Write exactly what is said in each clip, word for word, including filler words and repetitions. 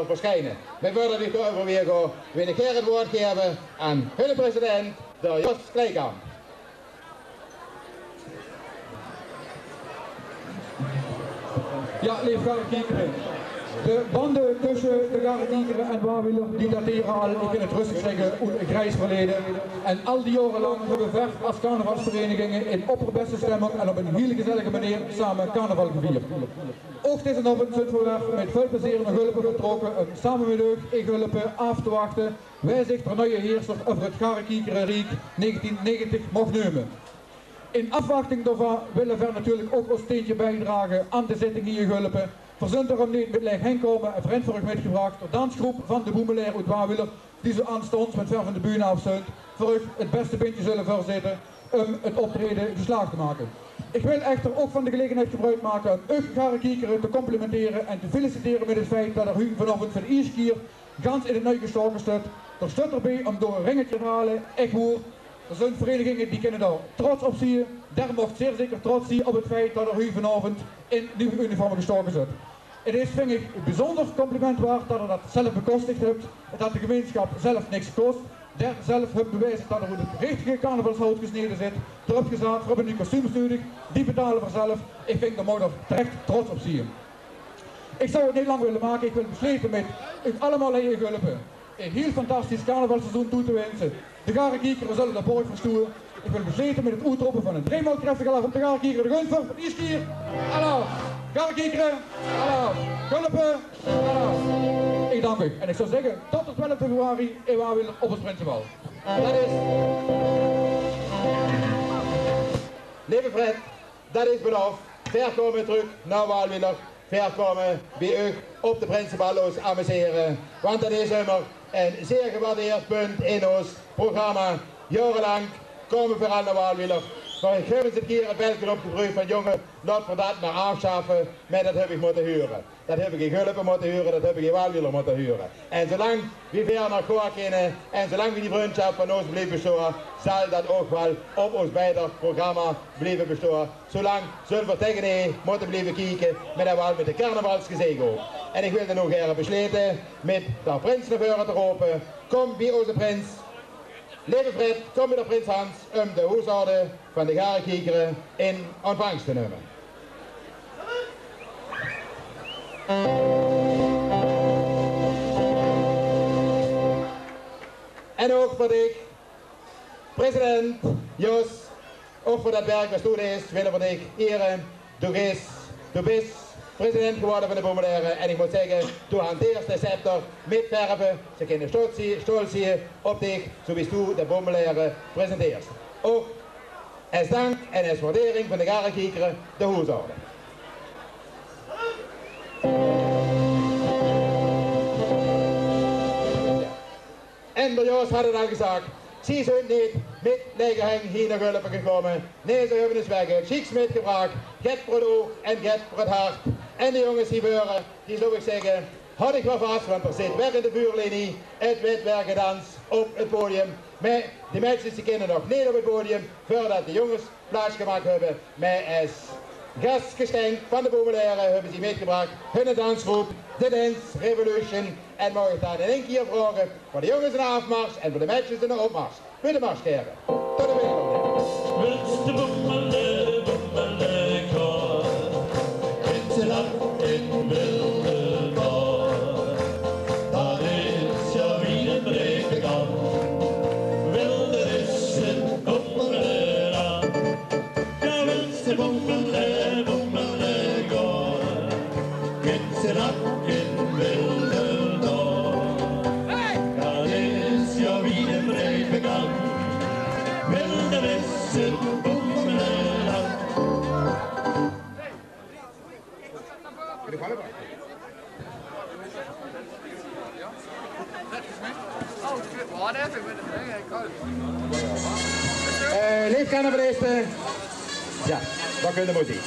versjijne. Mer veurdat ich dao euver wiejer gaon, wil ich gaer 't woord gaeve aan hunne president, d'r Jos Kleikamp. Jao, leef Garekiekere. De bande tösse de Garekiekere en Wawieler, die datere al, ich kin 't röstig zègke, oet 't gries verleje. En al die jaore lank höbbe veer es carnavalsvereniginge in opperbeste stemming en op ein hiel gezellige meneer same carnaval gevierd. Ouch dezen aovend zunt veer mit väöl plezeer nao Gulpe vertrokke um same mit uch in Gulpe aaf te wachte wae zich d'r nuie heerser euver 't Garekiekereriek negentien negentig moch neume. In aafwachting daovan wille veer natuurlik ouch ós steentje biedrage aan de zitting hie in Gulpe. Veer zunt d'r um neet mit laeg henj kómme en veer höbbe veur uch mitgebrach de dansgroep van de Boemelaere oet Wawieler, die zoe aanstonds, wen veer van de bühne aaf zunt, veur uch 't beste bindje zulle veurzitte um 't optraeje geslaag te make. Ich wil echter ouch van de gelegenheid gebroek make um uch Garekiekere te complimentere en te feliciteren mit 't feit dat d'r hie vanaovend veur de ierste kier gans in 't nuuj gesjtaoke zit. D'r zit d'rbie um door e ringetje te haole, ech woer. D'r zunt vereniginge die kinne dao trots op zieë. D'r moogt zeer zeker trots zieë op 't feit dat d'r hie vanaovend in nuuj uniforme gesjtaoke zit. 't Is, vinj ich, e bezunjer compliment waard dat d'r dat zelf bekostig höbt, dat de gemeinsjap zelf niks kos. D'r zelf höbt bewaeze dat d'r oet 't richtige carnavalshout gesnede zit. D'r op gezaat, veer höbbe nuuj kostuums nudig, die betale veer zelf. Ich vinj, dao moogt d'r terech trots op zieë. Ich zou 't neet lang wille make, ich wil beslete mit uch allemaol hie in Gulpe e hiel fantastisch carnavalsseizoen toe te winse. De Garekiekere zulle d'r borg veur stoeë. Ich wil beslete mit 't oetrope van ein driemaol treffige lach op de Garekiekere. De gunst veur de ierste kier. Alaaf! Garekiekere! Alaaf! Gulpe! Alaaf! Ich dank uch en ich zou zègke tot d'r twelfde februari in Wawieler op 't Prinsebal. Dat is, leve Fred, dat is belaof. Veer kómme trök nao Wawieler. Veer kómme bie uch op de Prinsebal ós amusere, want dat is ummer ein zeer gewaardeerd punt in ós programma. Jaorelank kómme veer al nao Wawieler, mer ich höb ins ein kier 't belke opgedröjd van: jónge, laot veer dat mer aafsjaffe. Mer dat höb ich mótte hure. Dat höb ich in Gulpe mótte hure, dat höb ich in Wawieler mótte hure. En zoelang wie veer nog gaon kinne en zoelang wie die vrundsjap van ós blief bestoeë, zal dat ouch waal op ós beider programma blieve bestoeë. Zoelang zulle veer taenge mótte blieve kieke, mer dan waal mit e carnavalsgeziech op. En ich wil dan ouch gaer beslete mit d'r prins nao veure te rope. Kóm bie ózze prins. Leve Fred, kóm bie d'r prins Hans um de hoesorde van de Garekiekere in ontvangs te numme. En ouch veur dich, president Jos, ouch veur dat werk wat doe deis, wille veer dich iere. Doe bis, doe bis president gewore van de Boemelaere en ich mót zègke, doe hanteers de scepter mit verve. Ze kinne sjtolt zieë, sjtolt zieë op dich, zoe wie doe de Boemelaere presenteers. Ouch es dank en es waardering van de Garekiekere de hoesorde. En d'r Jos haet 't al gezag, zie zunt neet mit laege henj hie nao Gulpe gekómme. Nae, ze höbbe ós waal get sjieks mitgebrach. Get veur 't oug en get veur 't hart. En de jónges hie veure, die zou ich zègke, haot ich waal vas, want d'r zit wer in de vuurlinie. 't Weurt wer gedans op 't podium. Mer die meidjes die kinne nog neet op 't podium, veurdat de jónges plaats gemaak höbbe. Mer es gasgesjtenk van de Boemelaere höbbe zie mitgebrach hunne dansgroep, de Dance Revolution. En maag ich dan in ein kier vraoge veur de jónges 'n aafmars en veur de meidjes 'n opmars. Veur de mars, here. Tot de wereld. Wils de boemele, boemele kar, wils de lach in wilde kar. Dat is jou wie de brede kan. Wilde is het boemele. Ja, wils de boemele, boemele kar. Wils de lach in wilde kar. Dat is jou wie de brede kan. Wilde is het boemele. Eh, leef carnavaliste. Ja, dan kinne v'r die.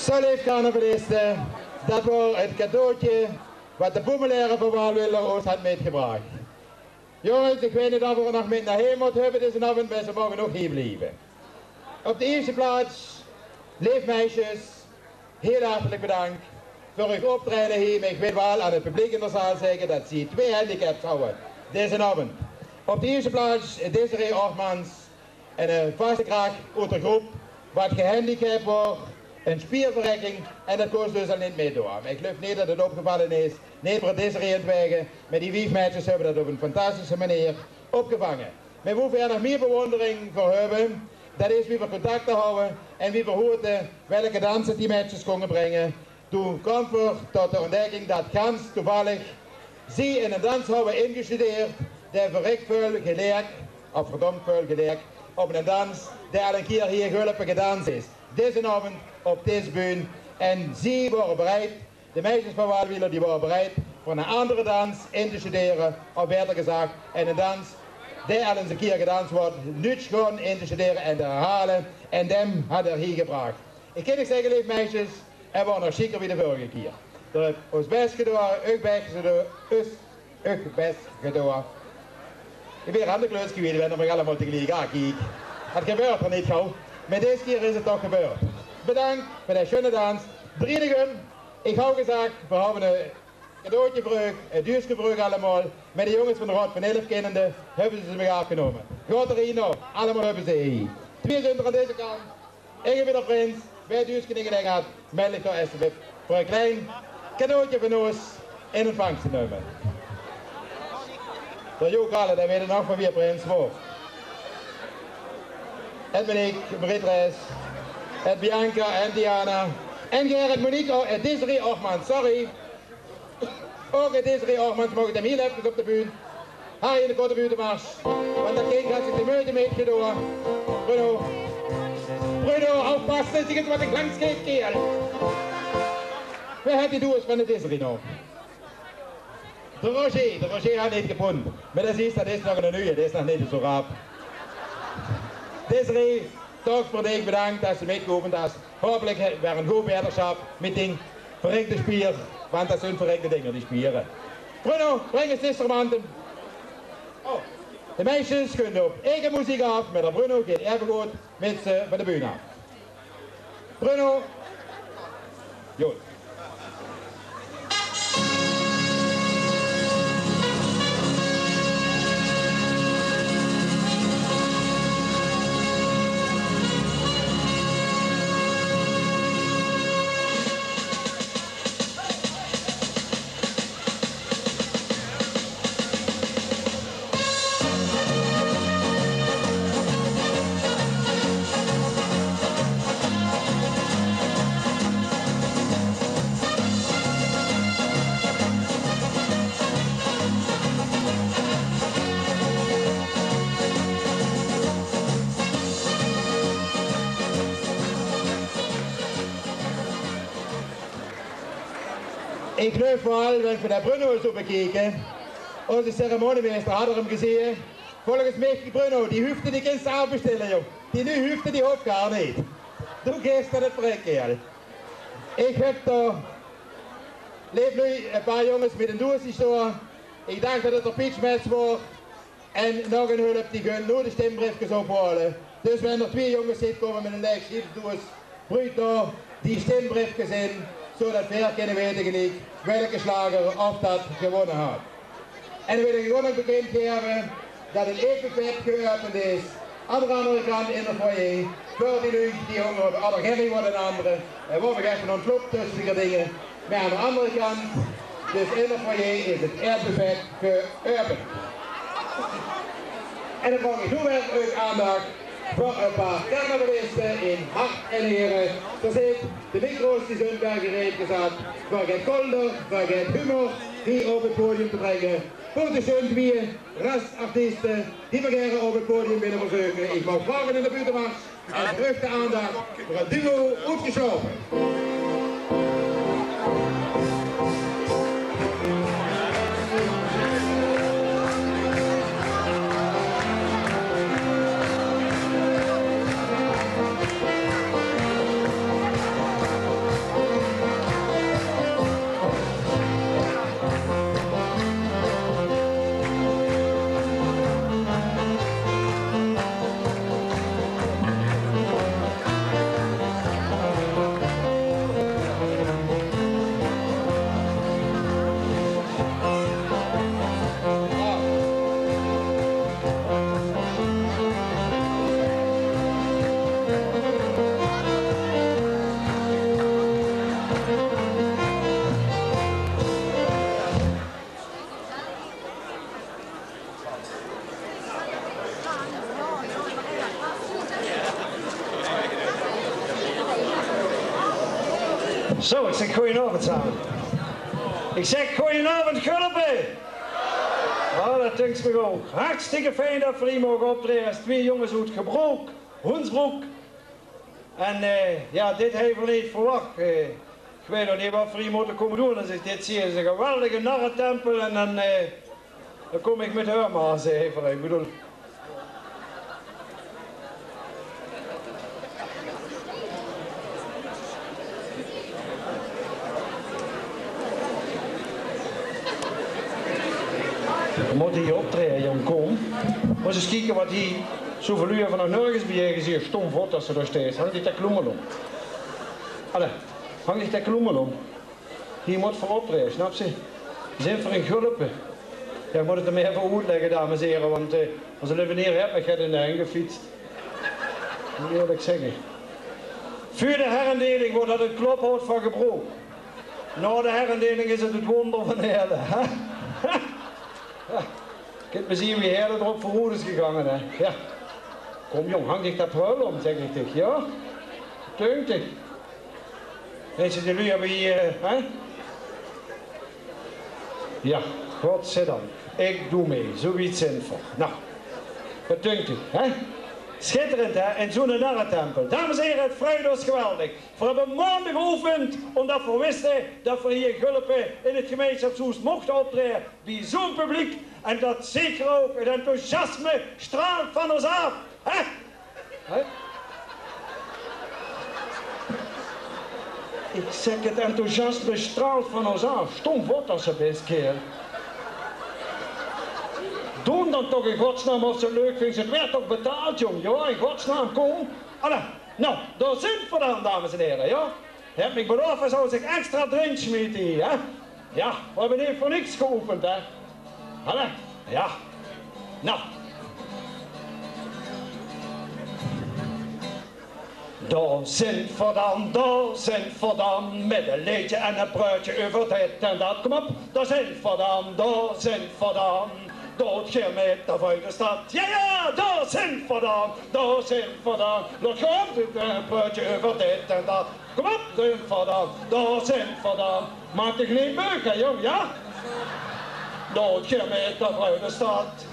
Zo, leef carnavaliste, dat waor 't cadeautje wat de Boemelaere van Waalwilder ós haet mitgebrach. Jónges, ich weit neet of geer 't nog mit nao heem mót höbbe dezen aovend, mer ze moge ouch hie blieve. Op de ierste plaats, leef meisjes, hiel hartelik bedank veur eur optraeje hie. Mer ich wil waal aan 't publiek in de zaal zègke dat zie twee handicaps hawwe dezen aovend. Op de ierste plaats Desiree Ortmans, 'n, eh, vaste krach oet de groep, wat gehandicap waor, 'n spierverrekking, en dat kós dus al neet mitdoon. Mer ich geluif neet dat 't opgevalle is, neet veur Desiree en twege, mer die vief meisjes höbbe dat op 'n fantastische meneer opgevange. Mer woe veer nog mieë bewondering veur höbbe, dat is wie veer contacte hawwe en wie veer hoorte welke danse die meisjes kónge bringe. Doe kómme veer tot de ontdekking dat gans toevallig zie in 'nen dans hawwe ingestudeerd, dae verrek väöl geleek, of verdomp väöl geleek, op 'nen dans dae al 'ne kier hie in Gulpe gedans is. Dezen aovend op dees bühne. En zie waore bereid, de meisjes van Waalwilder, die waore bereid veur 'nen andere dans in te studere, of baeter gezag, 'nen dans dae al ins 'ne kier gedans woort, nuuts gewoen in te studere en te herhale. En dem hat 'r hie gebrach. Ich kin uch zègke, leef meisjes, 't waor nog sjieker wie de vörige kier. Veer höbbe ós bès gedoon, eur bès gedoon, ós, eur bès gedoon. Ich bön aan de kluts gewaes, veer höbbe nog allemaol tegeliek aangekiek. 't Gebeurt d'r neet gaw, mer dees kier is 't toch gebeurd. Bedank veur de sjoene dans. Drieë de gun. Ich haw gezag, veer hawwe 'n cadeautje veur uch, 'n duuske veur uch allemaol. Mer de jónges van de Raod van Elf kennende, höbbe ze mich aafgenómme. Gaot d'r hie nao, allemaol höbbe ze hie. Twieë zint d'r aan deze kant. Ich bön de prins, wae 't duuske in de henj hat, meld uch dao es veur 'n klein cadeautje van ós in ontvangs te numme. D'r Joe Kalle, dae weit 't nog van wie 'r prins woort. En Monique, Marie-Thérèse, en Bianca, en Diana, en Gerrit, Monique, oh, en Desiree, och man, sorry. Ouch Desiree Ortmans, maag ich 'm hiel efkes op de bühne? Harry in de korte buutemars. Want dat kind hat zich de meujte mitgedoon. Bruno. Bruno, oppasse, zèk ins wat 'n glanskleid, kaerel. Wae haet die doos van de Desiree nog? De Roger, de Roger hat neet gevónje. Mer dat is, dat is nog 'ne nuje, dae is nog neet zoe rap. Desiree, toch veur dich bedank dat se mitgeoefend has. Hopelik weer 'n good baetersjap mit dien verrekde spier, want dat zunt verrekde dinger, die spiere. Bruno, breng ins de instrumenten. Oh, de meisjes gunne op eige meziek aaf, mer d'r Bruno geit effe good mit ze van de bühne aaf. Bruno. Good. Ich geluif waal, wen v'r d'r Bruno ins op bekeke. Ózze ceremoniemeister hat 'm gezeen. Volges mich, Bruno, die huufde, die kins se aafbestelle, jóng. Die nuje huufde, die hoof ich gaar neet. Doe geis te 't verrekke, jao. Ich höb dao, leef luuj, e paar jónges mit 'n doosje sjtoa. Ich dach dat 't d'r Pietsj Mets woor. En nog 'n hulp, die gun noe de stimbriefkes ophaole. Dus wen d'r twieë jónges zeen kómme mit 'n laeg sjriefdoos, bruuk dao die stimbriefkes in, zoedat veer kinne weite geliek welke sjlager of dat gewónne hat. En dan wil ich uch ouch nog bekindgeve dat 't eetbuffet geopend is. Aan d'r andere kant in d'r foyer, veur die luuj die hónger höbbe, of d'r genne waat, 'n andere. En waere v'r effe óntklop tösse de gerdinge. Mer aan d'r andere kant, dus in d'r foyer, is 't eetbuffet geopend. En dan vraog ich noe weer eur aandach veur e paar carnavaliste in hart en niere. Dao zeen de micro's, die zunt weer gereed gezat veur get kolder, veur get humor hie op 't podium te brenge. Veur de sjoen twieë rasartieste die v'r gaer op 't podium wille verzeuke. Ich maag vraoge in de buutemars. En trök de aandach veur 't duo Oetgesjlaope. Zo, ik zeg goojenaovend same. Ik zeg goojenaovend, Gulpe! Ah, det dunkt mich ouch. Hartstikke fijn det v'r hie moge optraeje es twieë jónges oet Gebroek, Hoensbroek. En, eh, jao, dit hawwe v'r neet verwach. Eh, ik weit nog neet waat v'r hie mótte kómme doon. Es ik dit zeen, is 'ne geweldige narretempel. En dan, eh, dan kóm ik mit häör mer aan, zeg ik. Ik bedoel, we mótte hie optraeje, jóng, kóm. Mós ins kieke waat hie zoväöl luuj van nog nörges bie gezeen. Stóm vot es se dao steis. Hang dich de kloemel óm. Allee, hang dich de kloemel óm. Hie mótte v'r optraeje, snaps se? Zint v'r in Gulpe. Jao, ik mót 't 'm effe oetlègke, dames en hiere, want, eh, ós Leveneer haet mich get in de heng gefiets. Mót ik ierlik zègke. Veur de herindeling woort det 't Klophout van Gebroek. Nao de herindeling is 't 't Wonder van Heële, hè? Jao. Kint mer zeen wie Heële d'rop veuroet is gegange, hè? Jao. Kóm, jóng, hang dich de pruil óm, zeg ik dich, jao? Dunk dich. Minse, de luuj höbbe hie, eh, hè? Jao, godzijdank. Ik doon mei, zoe wied zint v'r. Nou, waat dunk dich, hè? Schitterend, hè? In zoe'ne narretempel. Dames en hiere, 't vreugt ós geweldig. V'r höbbe maondig geoefend, ómdet v'r wiste det v'r hie in Gulpe in 't gemeinsjapshoes mochte optraeje bie zoe'n publiek. En det zeker ouch, 't enthousiasme straalt van ós aaf. Hè? Hè? Ik zeg, 't enthousiasme straalt van ós aaf. Stóm vot es se bis, kaerel. Doon dan toch in godsnaam of se 't leuk vinjs. 't Weurt toch betaald, jóng. Jao, in godsnaam, kóm. Allee, nou, dao zint v'r dan, dames en hiere, jao. Haet mich belaof, hae zou zich extra d'rin smiete, hè? Jao, v'r höbbe neet veur niks geoefend, hè? Allee, jao. Nou. Dao zint v'r dan, dao zint v'r dan, mit e leedje en e pruutje euver dit en dat. Kóm op, dao zint v'r dan, dao zint v'r dan. Doot geer mit de vuil de stad. Jao, jao, dao zint v'r dan, dao zint v'r dan. Laot gaon, e pruutje euver dit en dat. Kóm op, zint v'r dan, dao zint v'r dan. Maak dich neet meug, hè, jóng, jao? Doot geer mit de vuil de stad.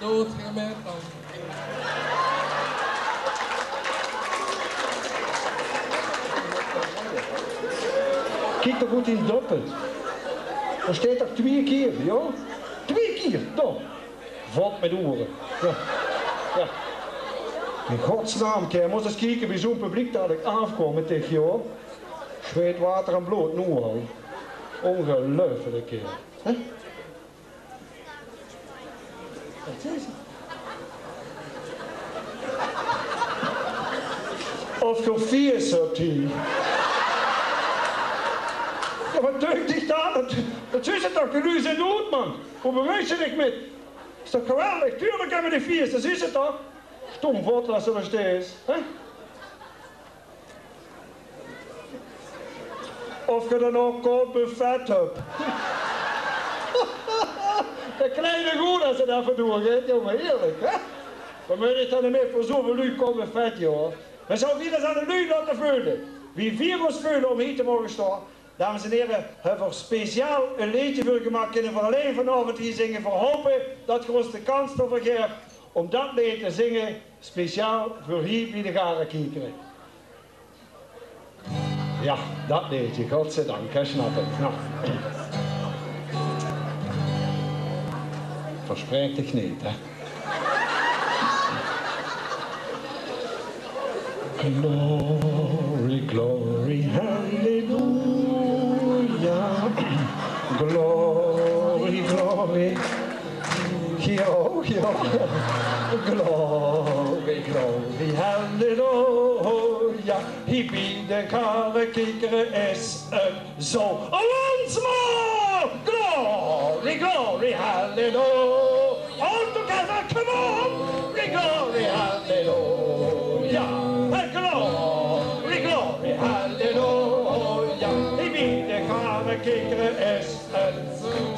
Doot geer mit dan. Kiek toch good in doppe. Dao steit toch twieë kier, jao? Twieë kier, dao. Vot mit oere. Jao. Jao. In godsnaam, kaerel, mós ins kieke wie zoe'n publiek dalik aafkómme taege, jao. Zweet, water en blood, noe al. Óngeluifelik, kaerel. Hè? Waat is 't? Of geer fiers höb hie. Jao, waat dunk dich dan? Det, det zuus se toch, de luuj zint oet, man. Wo bemeus se dich mit? Is toch geweldig? Tuurlik höbbe die fiers, det zuus se toch? Stóm vot es se dao steis, hè? Of geer dan ouch koud buffet höb. De kleine goeie, es 't effe doorgeit, jóng, ierlik, hè? Waat mót ich dan mit veur zoeväöl luuj koud buffet, jao? Mer zouw geer ins aan de luuj laote veule wie veer ós veule óm hie te moge staon? Dames en hiere, höbbe v'r speciaal e leedje veur gemaak. Kinne v'r allein vanaovend hie zinge. V'r hope det geer ós de kans d'rveur gaeft óm det leed te zinge, speciaal veur hie bie de Garekiekere. Jao, det leedje, godzijdank, hae snap 't. Nou. Verspraek dich neet, hè. Glory, glory, hallelujah. Glory, glory. Hie ouch, jao. Glory, glory, hallelujah. Hie bie de Garekiekere is 't Zo, once more! Glory, glory, hallelujah! All together, come on! Glory, glory, hallelujah! Hey, glory, glory, hallelujah! Hie bie de Garekiekere is 't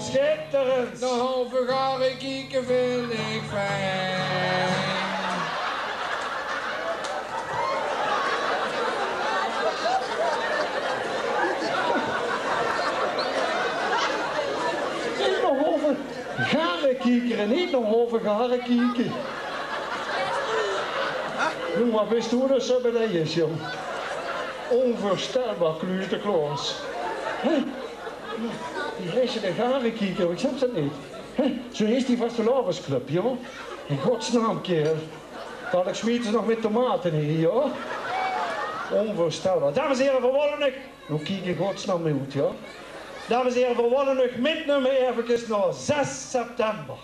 schitterend. Nou, v'r gaon kieke, vind ik fijn. Garekieker en neet nao Hove Gare kieke. Noe, wat bis doe d'r zo bie, jóng? Ónveurstelbaar, kluuteklaos. Hè? Die heite de Garekieker, ich snap dat neet. Hè? Zo heet die vastelaovesclub, jóng. In godsnaam, kaerel. Kan ich smiete nog mit tomate hie, jóng? Ónveurstelbaar. Dames en here, veer wolle nog Noe kiek in godsnaam oet, jao. Dames en here, veer wolle uch mitnumme efkes nao zes september.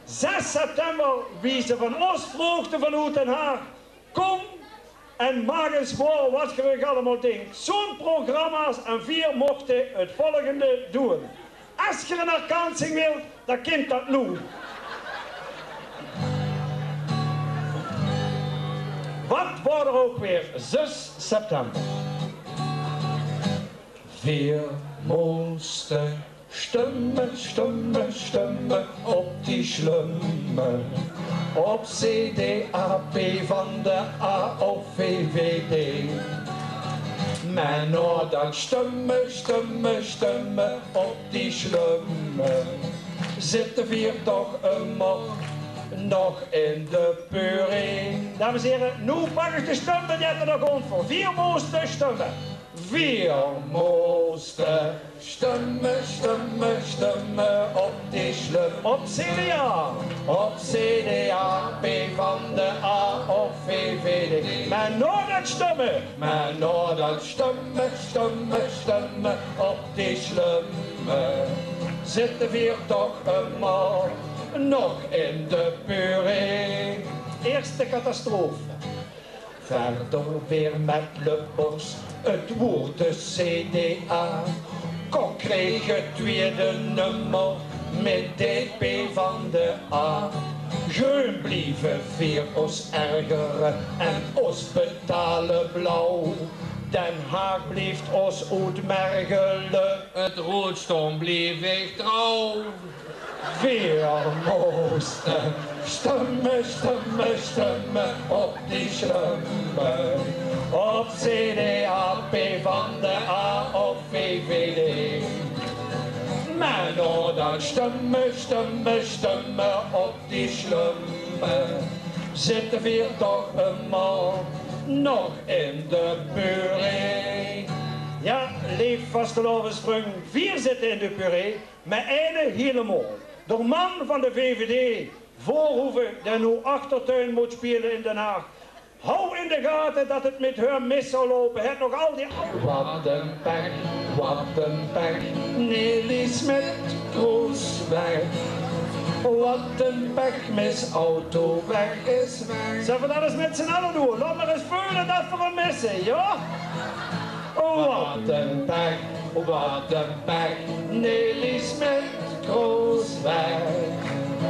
Zes september, wie ze van ós vroogde vanoet Den Haag: kóm en maak ins waor wat geer uch allemaol dink. Zoe'n programma's en veer mochte 't volgende doon. Es geer 'n herkansing wilt, dan kint dat noe. Wat waor d'r ouch weer, zes september? Veer móste stumme, stumme, stumme op die slumme. Op C D A, P van de A of V V D. Mer nao dat stumme, stumme, stumme op die slumme, zitte veer toch ummer nog in de puree. Dames en here, noe pak ich de stumme die d'r nog óntvöl. Veer móste stumme. Veer móste stumme, stumme, stumme op die slum. Op C D A. Op C D A, P van de A of V V D. Mer nao dat stumme. Mer nao dat stumme, stumme, stumme op die slumme, zitte veer toch ummer nog in de puree. Eerste catastrofe. Verder weer met Lubbers, 't woord de C D A. Kok kreeg 't twiede nummer mit de P van de A. Greun blieve veer ós ergere en ós betale blauw. Den Haag blief ós oetmergele. 't Roead staon blief ich trouw. Veer móste stumme, stumme, stumme op die slumme. Op C D A, P van de A of V V D. Mer nao dat stumme, stumme, stumme op die slumme, zitte veer toch ummer nog in de puree. Jao, leef vastelaovesvrung, veer zitte in de puree. Mer eine hielemaol. D'r man van de V V D, Voorhoeven, dae noe achtertuin mót speule in Den Haag, hou in de gate dat 't mit häöm mis zou loupe. Hae haet nog al die... Wat ein pech, wat ein pech, Nelly Smit-Kroes weg. Wat ein pech, Miss Auto weg is weg. Zölle veer dat ins mit z'n alle doon? Laot mer ins veule dat veer 'm misse, jao? Wat ein pech, wat ein pech, Nelly Smit-Kroes weg.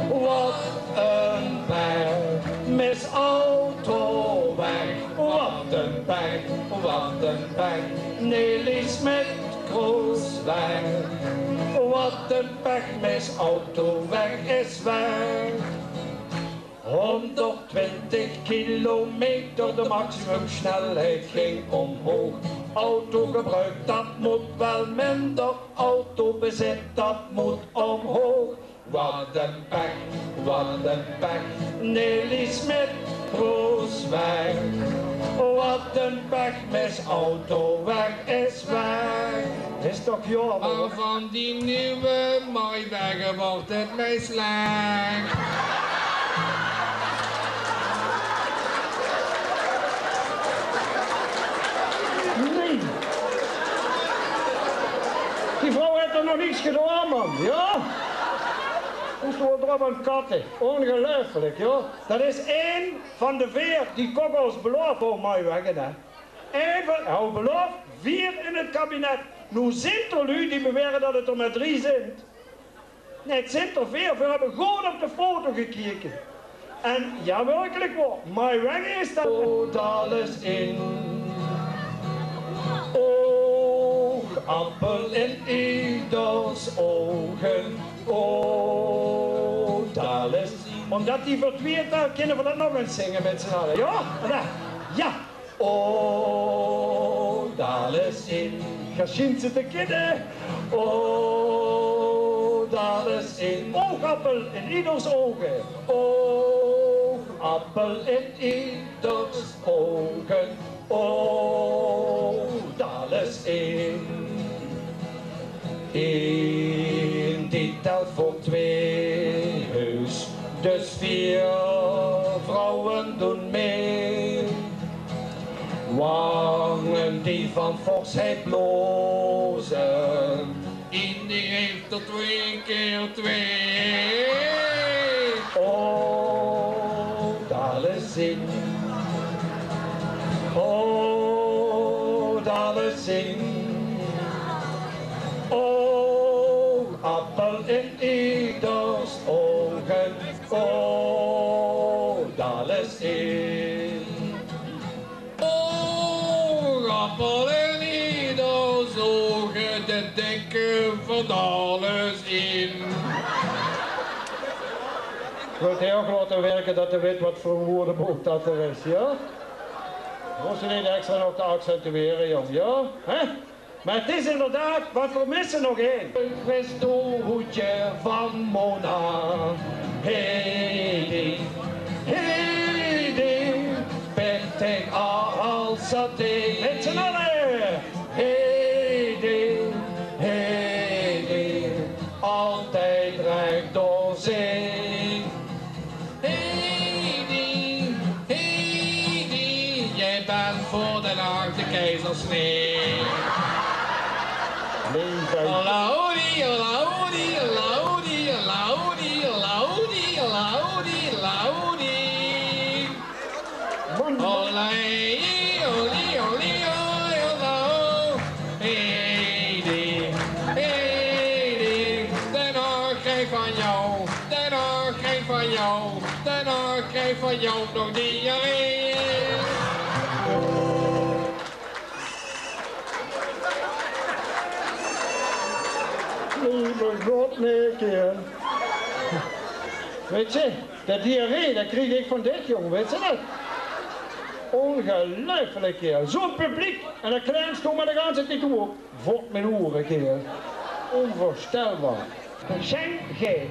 Wat ein pech, Miss Auto weg. Wat ein pech, wat ein pech, Nelly Smit-Kroes weg. Wat ein pech, Miss Auto weg is weg. Honderdtwintig kilometer, de maximumsnelheid ging omhoog. Autogebruik, dat moet wel minder. Autobezit, dat moet omhoog. Wat ein pech, wat ein pech, Nelly Smit-Kroes weg. Wat ein pech, Miss Auto weg is weg. Is toch jaomer, hè? Mer van die nuuj Maybach wuuert 't neet slech. Nae. Die vrouw haet toch nog niks gedaon, man. Jao? Moste v'r d'rop aan katte. Óngeluifelik, jao. Dat is ein van de veer die Kok ós belaof haw, Maybach, hè. Ein van, haw belaof, veer in 't kabinet. Noe zint d'r luuj die bewere dat 't d'r mer drie zint. Nae, 't zint d'r veer. Veer höbbe good op de foto gekeke. En jao, werkelik waor, Maybach is dat. O, dal is in. Oogappel in ieders oge. O, dal is. Ómdat die vertwieët, kinne veer dat nog ins zinge mit z'n alle. Jao? Jao. O, dal is in. Gesjien ze te kinne. O, dal Alles in. Oogappel in ieders oge. Oogappel in ieders oge. Oh, alles in. Eén die telt veur twee huus, dus veer vrouwe doon mei. Wange die van forsheid bloze. Eén die haet d'r twee kier twee. Oh, alles in. Oh, alles in. Oogappel in ieders oge. Oh, alles in. Oogappel in ieders oge, de dikke van alles in. Wilt hie ouch laote wirke dat de wit wat veur woordebook dat d'r is, jao? Mós se neet extra nog te accentuere, jóng, jao? Hè? Mer 't is inderdaad, wat veur misse nog ein? Christo-hoedje van Mona. Heidi, Heidi, pittig als saté. Mit z'n alle. Heidi, Heidi, altijd recht door zee. Heidi, Heidi, jij bent voor Den Haag de keizersnee. Leeftijd. Laudi, laudi, laudi. Olé, olé, olé, olé, olé. Heidi, Heidi, Den Haag krijgt van jou, Den Haag krijgt van jou, Den Haag krijgt van jou nog diarree. Lieve God, nee, kerel. Wits se, de diarree, dat krieg ich van dit, jóng, wits se dat? Ongeluifelik, kerel. Zo'n publiek en dan kleinst doe mer de ganse tied toe. Vot mien oere, kerel. Onvoorstelbaar. De Sjeng geit.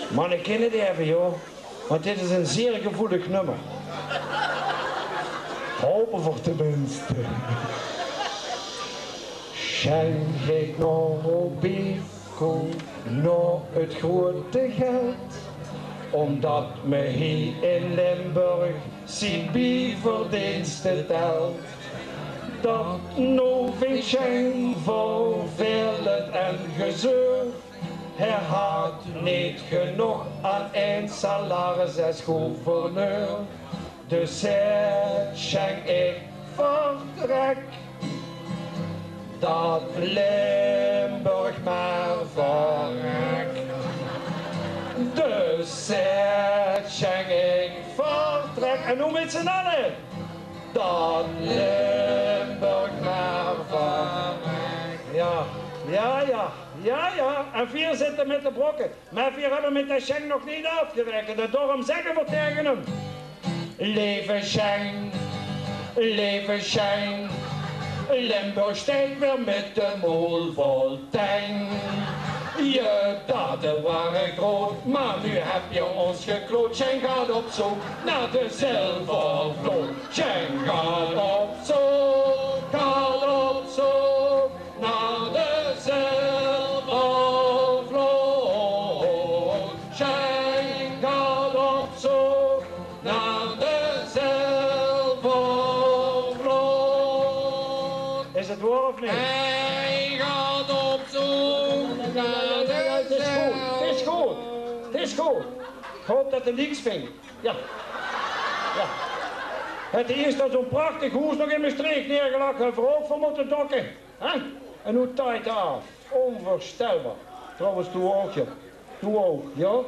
Manne, kinne die effe, joh? Want dit is ein zeer gevoelig nummer. Hope v'r tenminste. Sjeng geit nao Robeco, nao 't groeate geld. Omdat me hie in Limburg zien bieverdeenste telt. Dat noe vindt Sjeng vervelend en gezeur. Hae haat neet genóg aan ein salaris es gouverneur. Dus zaet Sjeng: ich vertrek. Dat Limburg mer verrek. Dus zaet Sjeng: ich vertrek. En noe mit z'n alle. Dat Limburg mer verrek. Jao, jao, jao. Jao, jao, en veer zitte mit de brokke. Mer veer höbbe mit de Sjeng nog neet aafgeraekend. En daorum zègke veer taenge häöm: leve Sjeng, leve Sjeng, Limburg steit weer mit de moel vol teng. Je daden waren groot, maar nu heb je ons gekloot. Sjeng gaat op zoek naar de zilvervloot. Sjeng gaat op zoek, gaat op zoek naar de zilvervloot. Sjeng gaat op zoek naar de zilvervloot. Is 't waor of neet? Hae gaat op zoek naar de zilver- 't Is good, 't is good, 't is good. Ich haop dat 'r niks vindj. Jao. Jao. Haet 'r iers zo'n prachtig hoes nog in Mestreech neergelag, höbbe v'r ouch veur mótte dokke. Hè? En noe taait 'r aaf. Onvoorstelbaar. Trouwens, doe ouch, jao. Doe ouch, jao.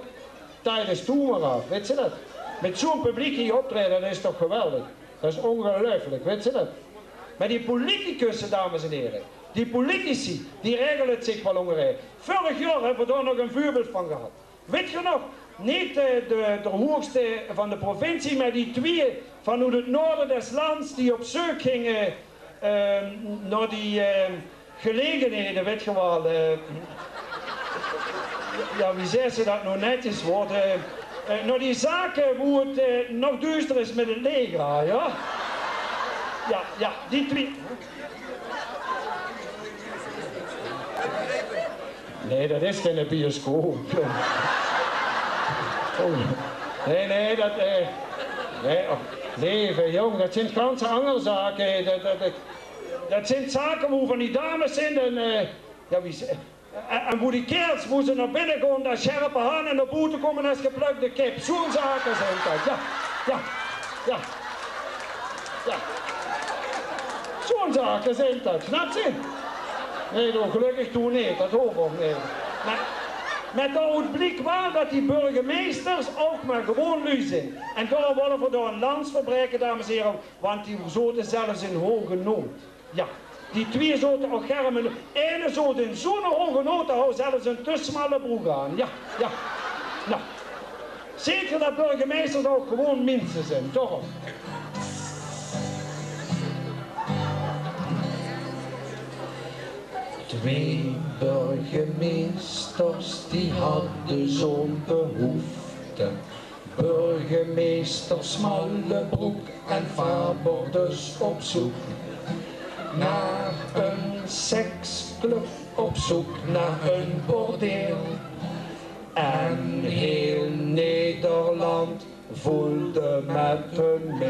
Taai dus doe mer aaf, wits se dat? Mit zo'n publiek hie optraeje, dat is toch geweldig? Dat is ongeluifelik, wits se dat? Mer die politicusse, dames en here, die politici, die regele 't zich waal óngerein. Vörig jaor höbbe v'r dao nog ein veurbeeld van gehad. Wit geer nog? Neet, eh, de, de hoogste van de provincie, mer die twieë vanoet 't noorde des lands die op zeuk ginge, eh, nao die, eh, gelegenhede, wit geer waal. Eh, jao, wie zaes se dat noe netjes, woort, eh, eh, nao die zake woe 't, eh, nog duuster is mit 't leech, jao? Jao, jao, die twieë. Nae, dat is geine bioscoop, jóng. Oh. Nae, nae, dat, eh, nae, och, leve jóng, dat zint gans anger zake. Dat, dat, dat, dat zint zake woe van die dames zint en, eh, jao, wie ze, en, en woe die kaerels, woe ze nao binne gaon es sjerpe haan en nao boete kómme es geplökde kip. Zoe'n zake zint dat, jao, jao, jao. Jao. Zoe'n zake zint dat, snaps se? Nae, doe, gelökkig doe neet, dat hoof ouch neet. Mer, mer doe, 't bliek waal dat die burgemeisters ouch mer gewoon luuj zint. En daorum wille v'r dao 'n lans veur braeke, dames en hiere, want die zote zelfs in hoge nood. Jao, die twieë zote ouch germ in, eine zoot in zoe'n hoge nood, dae haw zelfs 'n te smalle brook aan. Jao, jao. Noe. Zeet geer dat burgemeisters ouch gewoon minse zint, toch? Twee burgemeesters die hadden zo'n behoefte. Burgemeester Smallebroek en Faber dus op zoek naar een seksclub, op zoek naar een bordeel. En heel Nederland voelde met hun mee.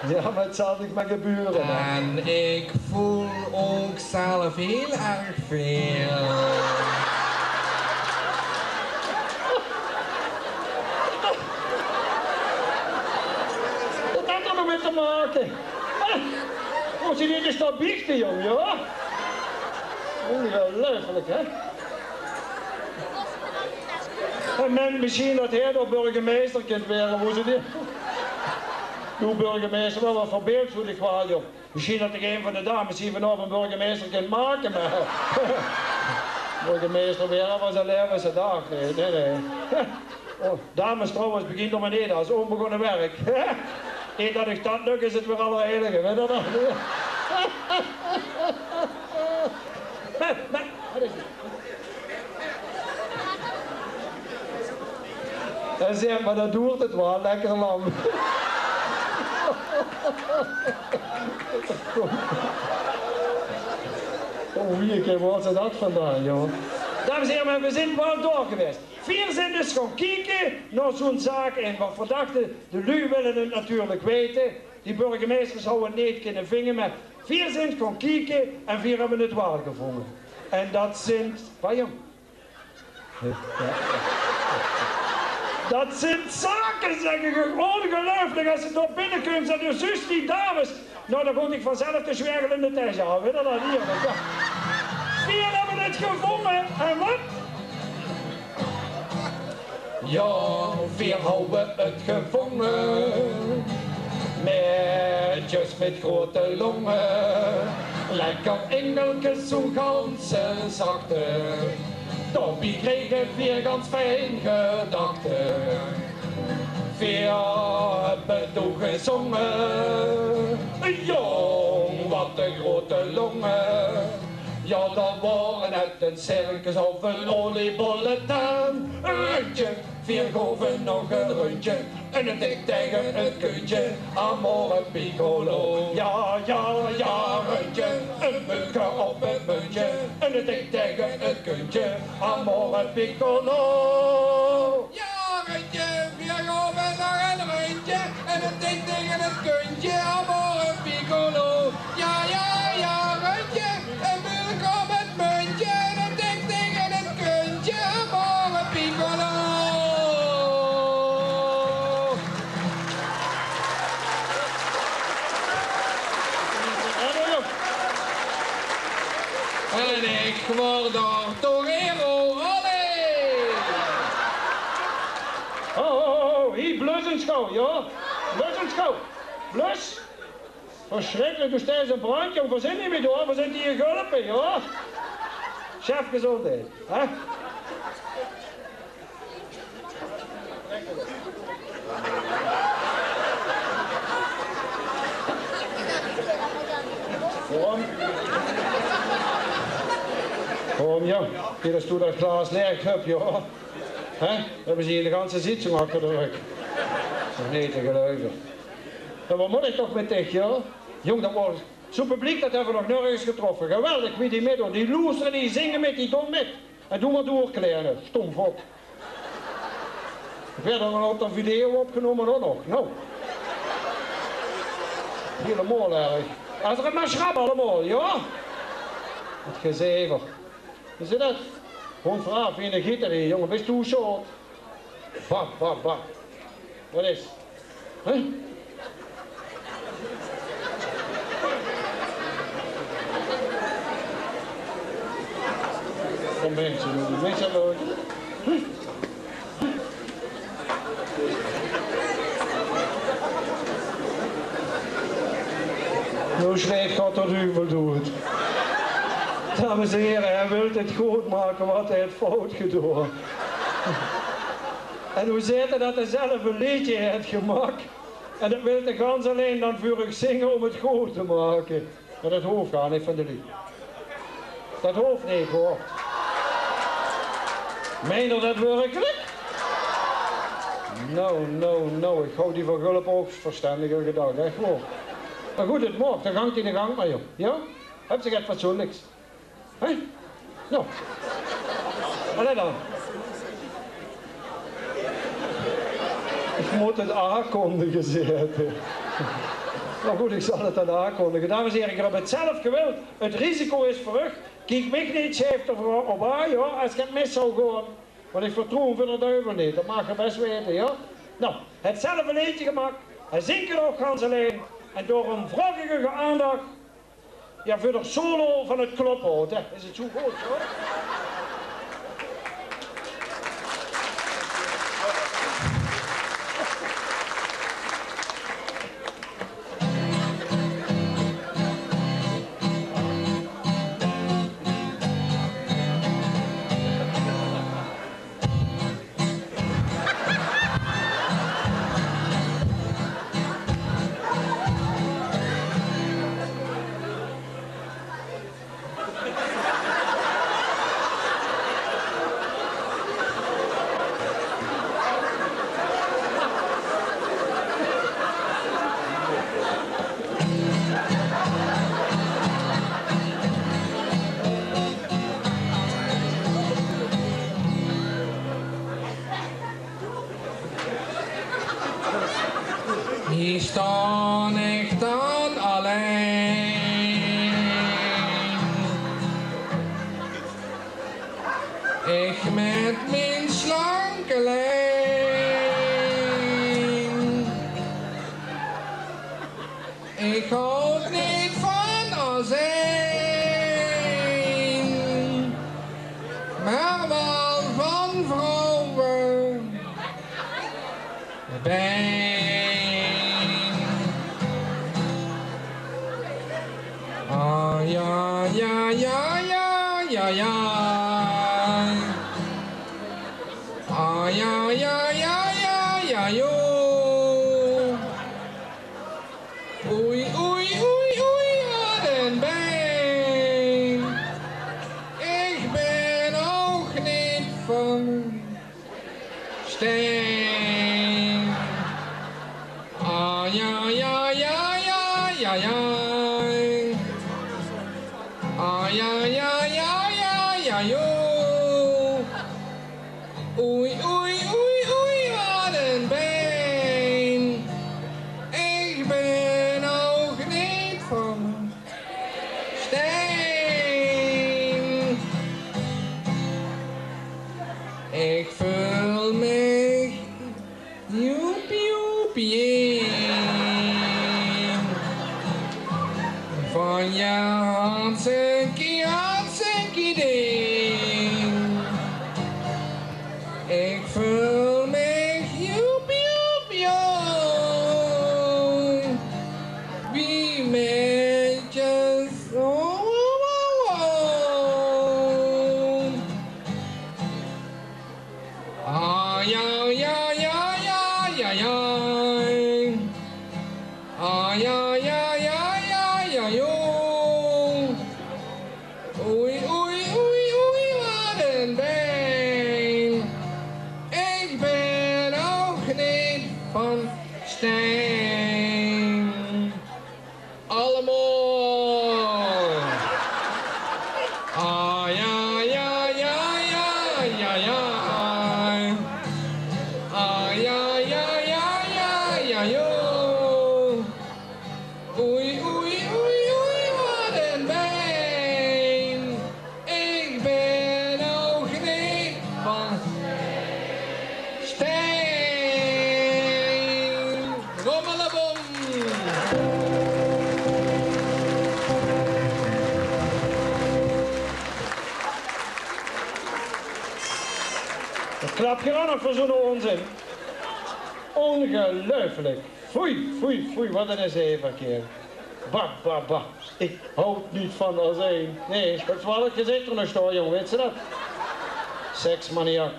Jao, mer 't zal toch mer gebäöre, hè. En ik voel ook zelf heel erg veel. Wat haet dat nog mit te make? Mós se neet ins biechte, jóng, jao? Ongeluifelik, hè? En men, mesjien dat hae dao burgemeister kint waere, woe ze die... Doe, burgemeister, waal wat verbeeld zoe dich waal, jóng. Mesjien dat dich ein van de dames hie vanaovend burgemeister kint make, mer burgemeister waere van zien laeve, ze daag, nae, nae, nae. Oh, dames, trouwens, begint d'r mer neet aan, is ónbegonne werk. Eer dat uch dat lök, is 't weer Allerheilige, wit geer dat? Mer, mer, wat is 't? Hae zaet: "Mer dan doert 't waal lekker lang." Oh, wie, ik heb, wo is dat vandaan, jóng? Dames en hiere, mer veer zint waal door gewaes. Veer zint dus gaon kieke nao zoe'n zaak en wat veer dachte, de luuj wille 't natuurlik weite. Die burgemeisters hawwe 't neet kinne vinge, mer veer zint gaon kieke en veer höbbe 't waal gevonge. En dat zint, wat, jóng? Dat zint zake, zègk ich, óngeluifelik, es se dao binnekums en doe zuus die dames. Noe, dan gaon ich vanzelf de zwergel in de tes haole, wit geer dat, hie, jao. Veer höbbe 't gevonge, en wat? Jao, veer hawwe 't gevonge. Maedjes mit groete longe. Lekker ingelkes, zoe ganse zachte. Daobie kriege veer gans fijn gedachte. Veer höbbe toegezonge. Jóng, wat 'n groete longe. Jao, dat waor net 'n circus of 'n oliebolletaan. Rundje, veer gove nog 'n rundje. En 't tik taenge 't kuntje, amore piccolo. Jao, jao, jao, rundje, 'n bulke op 't muntje. En 't tik taenge 't kuntje, amore piccolo. Jao, rundje, veer gove nog 'n rundje. En 't tik taenge 't kuntje, amore piccolo. Jao, jao, jao, rundje, 'n bulke op 't muntje. En 't tik taenge 't kuntje, amore piccolo. En ik word door torero, olé! Ho, ho, ho, hie, blus ins gaw, jao? Blus ins gaw. Blus. Versjrikkelik, doe steis in brandj, jóng. Veer zint neet mie door, veer zint hie gulpe, jao? Sjef, gezóndheid, hè? Jao, hie is toen dat glaas leeg höb, jao. Hè? Höbbe ze hie de ganse zitting achter de rögk. Dat is toch neet te geluive. Jao, wat mót ich toch mit dich, jao? Jóng, dat waor zoe'n publiek, dat höbbe v'r nog nörges getroffe. Geweldig, wie die mitdoon. Die loestere, die zinge mit, die doon mit. En doe mer door, kleine stomvot. Wiejer dan op de video opgenómme ouch nog. Noe. Hielemaol erg. Es 't mer sjrap allemaol, jao? Wat gezever. Is 't dat? Gewoon vraag wie 'ne gieter hie, jóng. Bis doe sjoon? Bap, bap, bap. Wat is? Hè? Kom, minse, minse, noe sjleit God d'r duvel doed. Dames en hiere, hae wilt 't good make wat hae haet fout gedoon. En noe zaet 'r dat 'r zelf e leedje haet gemaak. En dat wilt 'r gans allein dan veur uch zinge óm 't good te make. Mer dat hoof gaar neet van de luuj. Dat hoof neet, huur. Meint 'r dat wèrkelik? Noe, noe, noe, ich hou die van Gulp ouch verstendiger gedach, ech waor. Mer good, 't maag, dan gank in de gank mer, jóng. Jao? Höb ich get fatsoenliks. Hè? Noe. Allee dan. Ich mót 't aankóndige, zaet 'r. Mer good, ich zal 't dan aankóndige. Dames en hiere, geer höb 't zelf gewild. 't Risico is veur uch. Kiek mich neet sjeef d'rveur op aan, jao, es 't mis zou gaon. Want ich vertroew 'm veur d'r duvel neet. Dat maag geer bès weite, jao. Noe, hae haet zelf e leedje gemaak. Hae zingk 't ouch gans allein. En daorum vraog ich uch aandach. Jao, veur de solo van 't klophout, hè. Is 't zoe good, huur? Hie staon ich dan allein. Ich mit mien slanke lien. Ich haoj neet van azijn, mer waal van vrouwe. Pijn. Ah, jao, jao, jao, jao, jao, jao. Ah, jao, jao, jao, jao, jao, joh. Oei, oei, oei, oei, wat ein pijn. Ich bön ouch neet van stein. Ah, jao, jao, jao, jao, jao, jao. Ah, jao, jao, jao, jao, jao, joh. Oei, oei, oei, oei, wat ein pijn. Ich bön ouch neet van stein. Ich veul mich joep, joep, jee. Van je hartstikke, hartstikke ding. Ich veul mich joep, joep, jong. Wie meidjes. Oh, oh, oh, oh. Ah, jao, jao, jao, jao, jao. Ah, jao, jao, jao, jao, jao, jao. Oei, oei, oei, oei, van stein. Allemaol. Ah, ja, ja, ja, ja, ja, ja. Ah, ja, ja, ja, ja, ja, jo. Oei, oei, oei, oei, wat een pijn. Ik ben nog niet van stein. Rommelebom. Wat klap geer dan nog veur zoe'n onzin? Ongeluiflik. Foei, foei, foei, wat 'ne zever, kerel. Bah, bah, bah. Ik houd niet van azijn. Nee, dat is wel 't gezicht van de stoor, jong, wits se dat? Seksmaniak.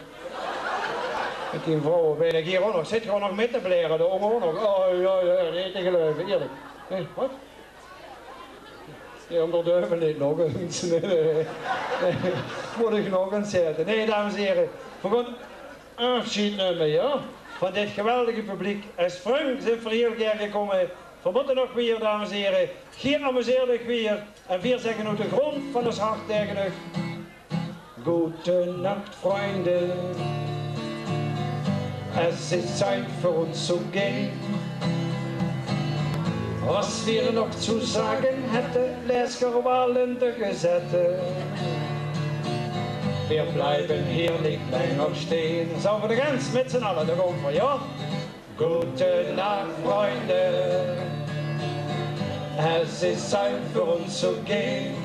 Mit die vrouwe bin ik hier ouk nog. Zit geer ouk nog mit te blere, de ónger ouk nog? Oh, ja, ja, niet te geluive, eerlijk. Nee, wat? Nee, ónger de heuvel niet nog eens. Nee, nee, nee. Moet ik nog eens zette. Nee, dames en heren. Veer gaon aafsjeid numme, ja, van dit geweldige publiek. Es vrung zint veer hiel gaer gekómme. Veer mótte nog weer, dames en heren. Geer amuseert uch weer. En veer zegge oet de grond van ós hart taenge uch: Gute Nacht, Freunde. Es ist Zeit für uns zu gehen. Was wir noch zu sagen hätten, läs geer waal in de gezette. Wir bleiben hier nicht länger stehen. Zólle veer de gans mit z'n alle de grond van, ja? Gute Nacht, Freunde. Es ist Zeit für uns zu gehen.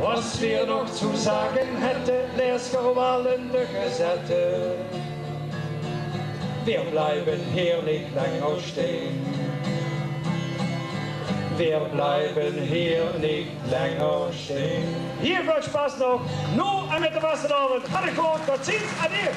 Was wir noch zu sagen hätten, läs geer waal in de gezette. Wir bleiben hier nicht länger stehen. Wir bleiben hier nicht länger stehen. Hiel väöl sjpas nog, noe en mit de vastelaovend. Hartelik good, tot ziens, adieu.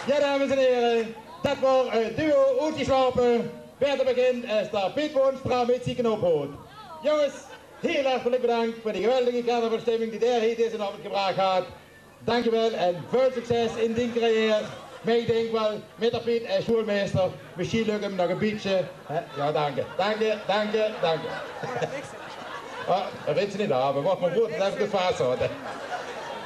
Ja, dames en heren, dat waor 't duo Oetgesjlaope. Baeter bekindj es de Piet Boonstra mit zien Knoophoot. Jónges, hiel hartelik bedank veur die geweldige carnavalsstemming die geer hie dezen aovend gebrach hat. Dankjewel en väöl succes in dien carrière. Mer ich dink waal, mit de Piet es sjoealmeister, mesjien lök 't nog e bietje. Hè? Ja, danke, danke, danke, danke. Ah, dat wits se neet, mer waat mer good, dat höb ich good vastgehaoje.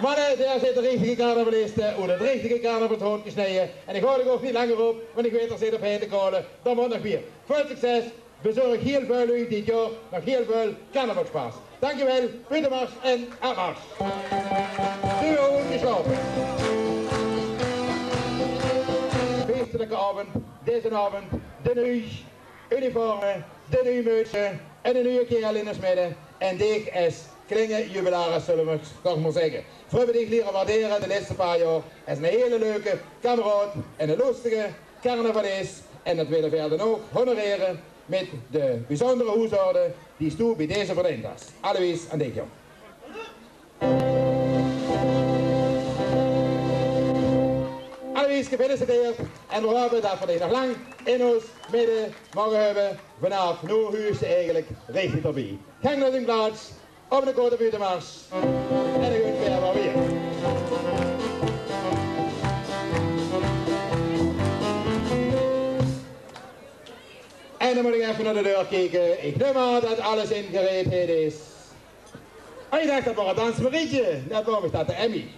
Mer, eh, dao zit de richtige carnavalist, eh, oet 't richtige carnavalshout gesneje. En ich haoj uch ouch neet langer op, want ich weit, d'r zit op heite kaole. Dan mót nog weer. Väöl succes. Bezörg hiel väöl luuj dit jaor nog hiel väöl carnavalssjpas. Dankjewel, buutemars en aafmars. Duo Oetgesjlaope. Feestelike aovend, dezen aovend, de nuuj uniforme, de nuuj mutse en de nuje kaerel in ós midde. En dich es klinge jubilaris, zölle v'r toch mer zègke. V'r höbbe dich liere waardere de lèste paar jaor es 'ne hiele leuke kameraod en 'ne loestige carnavalis. En dat wille v'r dich dan ouch honorere mit de biezundere hoesorde die s doe bie deze verdeend has. Alois, aan dich, jóng. Alois, gefeliciteerd. En v'r haope dat v'r dich nog lang in ós midde moge höbbe. Vanaaf noe huurs se eigelik richtig d'rbie. Gank nao dien plaats. Op de korte buutemars. En dan gaon v'r weer. En dan mót ich effe nao de deur kieke. Ich num aan dat alles in gereedheid is. Oh, ich dach dat waor 't dansmarietje. Net waor ich dat, de Emmy.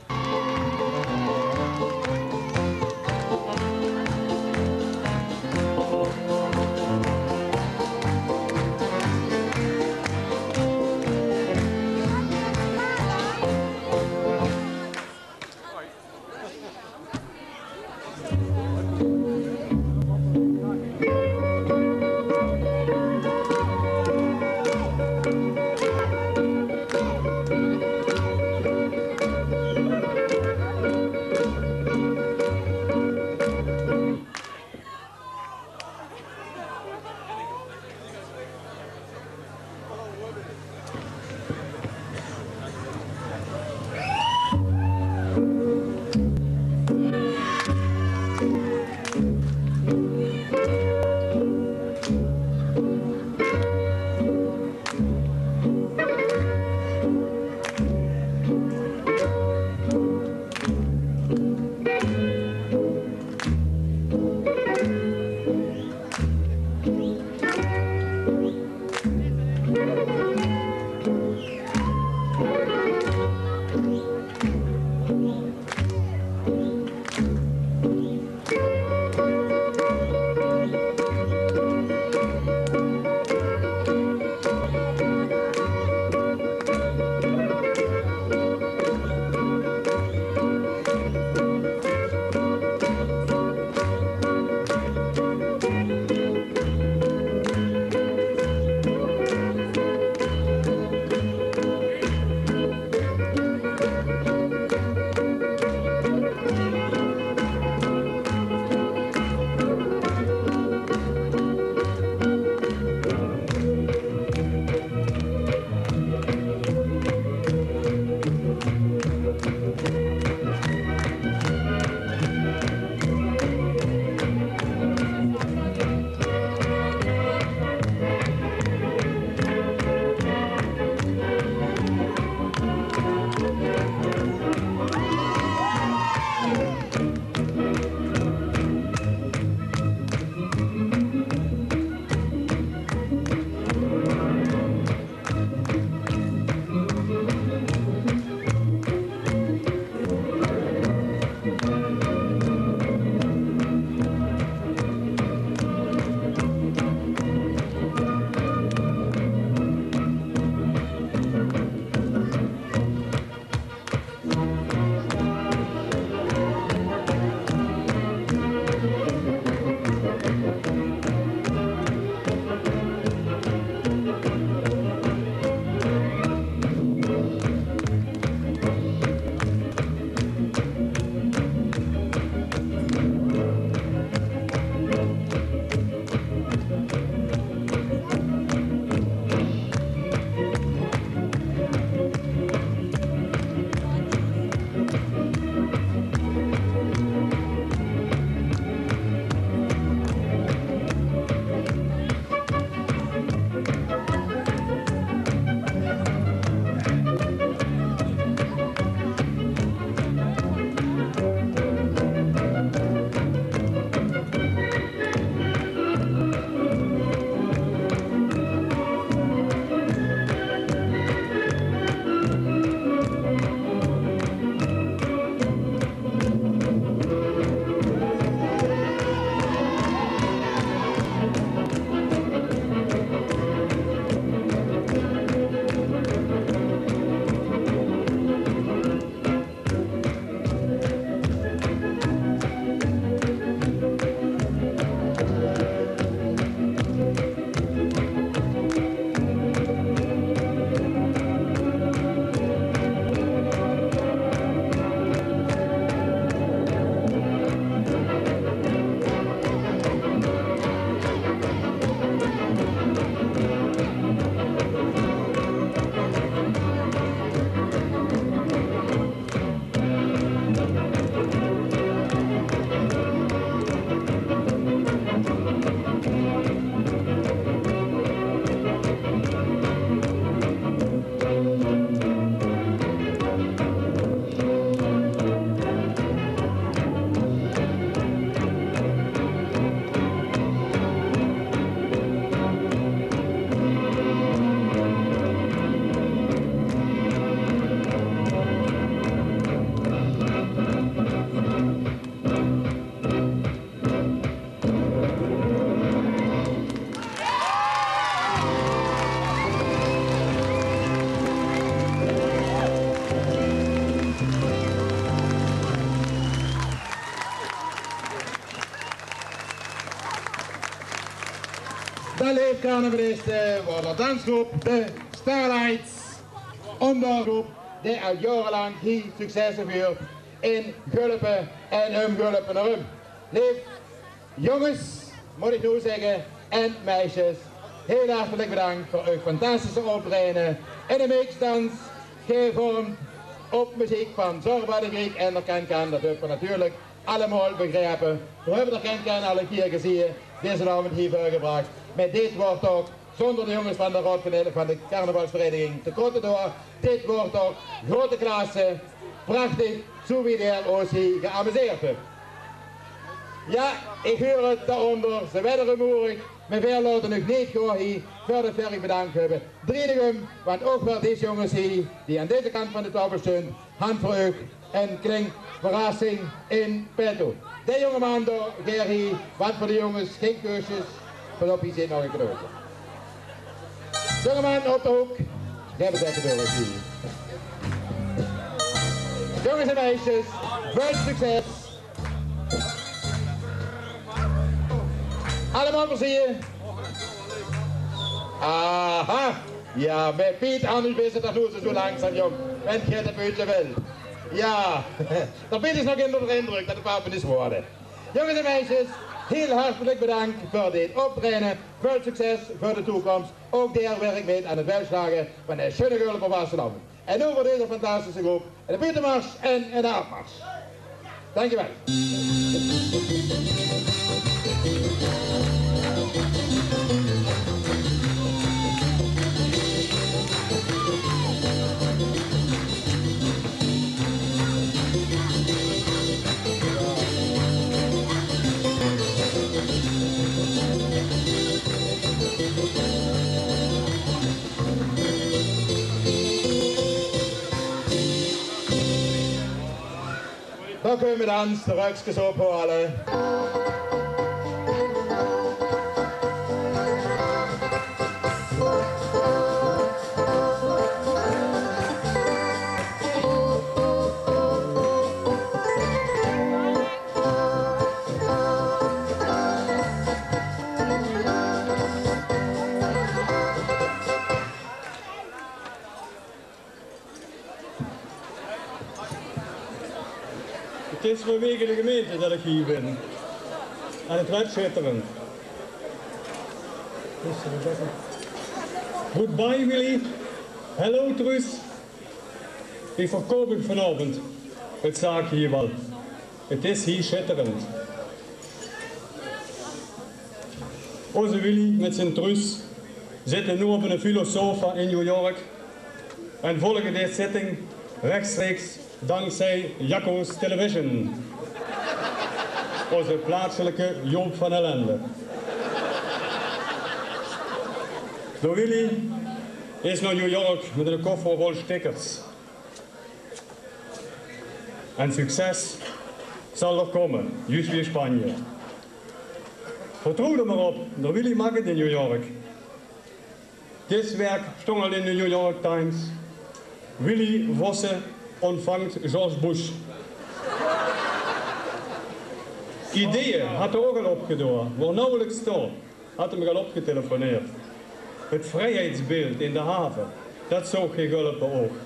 Leef carnavaliste, waor de dansgroep de Starlights, óngergroep die al jaorelank hie successe veurt in Gulpe en um Gulpe eröm. Leef jónges, mót ich noe zègke, en meisjes, hiel hartelik bedank veur eur fantastische optraeje in de mixdans, gevormd op meziek van Zorba de Griek en de Can Can. Dat höbbe v'r natuurlik allemaol begrepe. V'r höbbe de Can Can al ein kier gezieë, dezen aovend hie veurgebrach. Mer dit waor toch, zónger de jónges van de raod van de, van de carnavalsvereniging te korte door, dit waor toch groete klasse. Prachtig, zoe wie geer oos hie geamuseerd höb. Jao, ich huur 't dao-ónger. Ze waere rumoerig, mer veer laote uch neet gaon hie veurdet veer uch bedank höbbe. Drieëj uch um, want ouch veur dees jónges hie, die aan deze kant van de taofel sjtunt, han veur uch ein klein verrassing in petto. De jóngeman dao, Gerrie, want veur de jónges gein keusjes, pas op, hie zit nog ein cadeautje. Jóngeman op de hook, geef 't effe door, hie. Jónges en meisjes, väöl succes. Allemaol plezeer. Aha. Jao, mer Piet, anders bis se toch noe zoe langzaam, jóng. Went geer 't e bietje wild. Jao. De Piet is nog in de indrök det de papa is gewore. Jónges en meisjes, hiel hartelik bedank veur dit optraeje. Väöl succes veur de toekoms. Ouch deer wirk mit aan 't welslaoge van de sjoeane Gulpe vastelaovend. En noe veur deze fantastische groep de buuttemars en de aafmars. Dankjewel. Dan kónne v'r de rökskes ophaole. 't Is vanwege de gemeinte det ich hie bin. En 't wuuert sjitterend. Goodbye, Willy. Hello, Truus. Ich verkoup uch vanaovend 't zaakje hie waal. 't Is hie sjitterend. Ózze Willy mit zien Truus zitte noe op ein villa sofa in New York en volge dees zitting rechstreeks dankzij Jacco's Television, ózze plaatselike Joop van Ellende. De Willy is nao New York mit eine koffer vol stickers. En succes zal nog kómme, zjus wie in Spanje. Vertroew d'r mer op, de Willy maak 't in New York. Dis waek stóng al in de New York Times: Willy Vossen ontvangt George Bush. Ideeë haet 'r ouch al opgedoa, waor nauwelijks dao, haet 'r mich al opgetelefoneerd. 't Vrijheidsbeeld in de have, det zoog geer in Gulpe ouch.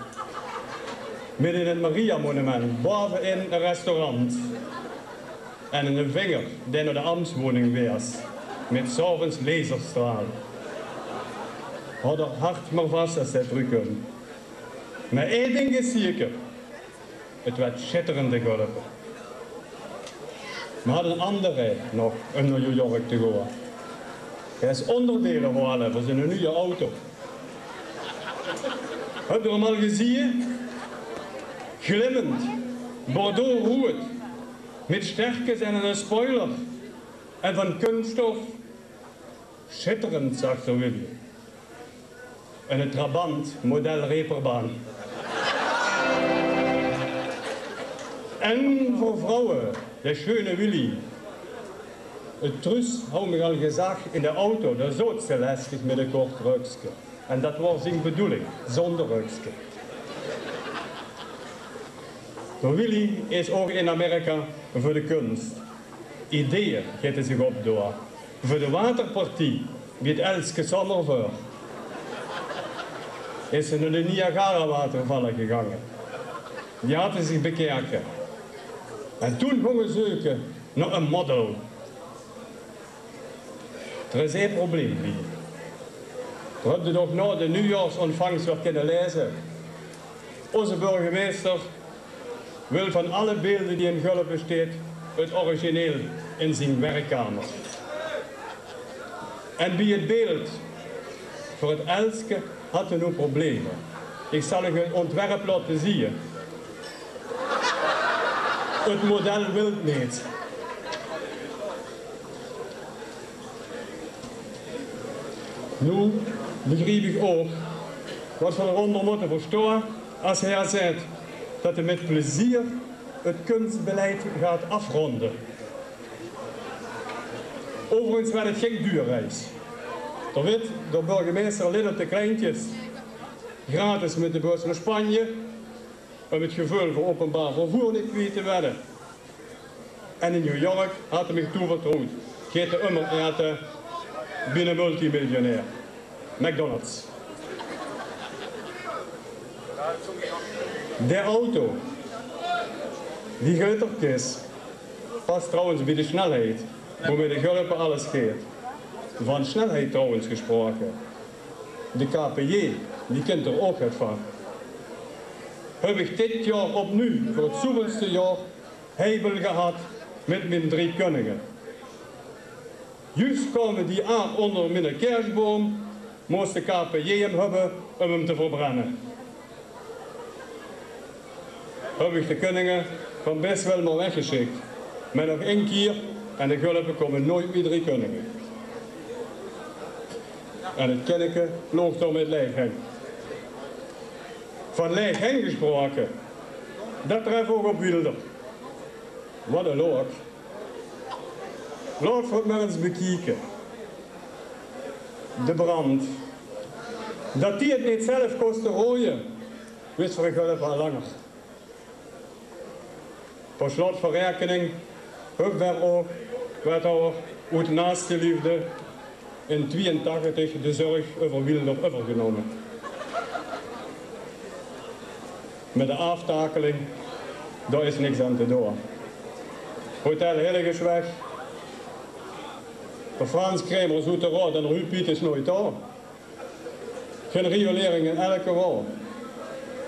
Midde in 't Mariamonument, baove in e restaurant. En eine vinger dae nao de ambtswoning wees, mit 's aoves laserstraal. Haw d'r hart mer vas es dae trökkump. Mer ein dink is zeker: 't wuuert sjitterend in Gulpe. Mer haet eine anger nog um nao New York te goa? Hae is óngerdeile haole veur ziene nuje auto. Höb geer 'm al gezieë? Glimmend, bordeauxroead, mit sterkes en eine spoiler en van kunststof. Sjitterend, zag d'r Willy. Eine Trabant, model Reeperbahn. En veur vrouwe, de sjeune Willy. Truus haw mich al gezag in de auto, dao zoot ze lestig mit e kort rökske. En det waor zien bedoeling, zónger rökske. D'r Willy is ouch in Amerika veur de kuns. Ideeë geit 'r zich opdoa. Veur de waterpartie Bie 't Elske Sommerfeur is ze nao de Niagara-watervalle gegange. Die hadde zich bekeke. En toen gonge ze zeuke nao e model. D'r is ee probleem bie. D'r höbde nog nao de nuujjaorsontvangs weer kinne leze. Ózze burgemeister wil van alle beelde die in Gulpe steet, 't origineel in zien werkkamer. En bie 't beeld veur 't Elske had 'r noe probleme. Ich zal uch 't ontwerp laote zieë. 't Model wilt neet. Noe begriep ich ouch wat v'r d'ronder mótte verstaon as heer zaet dat 'r mit plezeer 't kunstbeleid gaat afronden. Euverigens waert 't geng duur reis. D'r wit door burgemeister Lidder de Kleintjes gratis mit de bus nao Spanje, um 't geveul veur openbaar vervoer neet kwiet te waere. En in New York had 'r mich toevertroewd: geet 'r ummer aete bie 'ne multimiljonair. McDonald's. De auto, die glitterkis, pas trouwens bie de snelheid woemit in Gulpe alles geet. Van snelheid trouwens gesproke. De K P J, die kint d'r ouch get van. Höb ich dit jaor opnuuj veur 't zoeveelste jaor heibel gehad mit mien drie keuninge. Juus kaome die aan ónger miene kersboum, mós de K P J 'm höbbe um 'm te verbrenne. Höb ich de keuninge van bès wel mer weggesjik, mer nog ein kier en in Gulpe kómme noeit mie drie keuninge. En 't kinneke loog dao mit leeg heng. Van leeg heng gesproke, dat tref ouch op Wilder. Wat 'n loak. Laot v'r 't mer ins bekieke. De brand. Dat die 't neet zelf kóste roeie, wis v'r in Gulpe al langer. Per slot van raekening höbbe v'r ouch, wèthouwer, oet naaste leefde in twieëntachtig de zörg euver Wilder euvergenómme. Mit de aaftakeling, dao is niks aan te doon. Hotel Hilligersweg. De Frans Kremers oet de raod en de Huub Pieters noeit dao. Gein riolering in elke raod.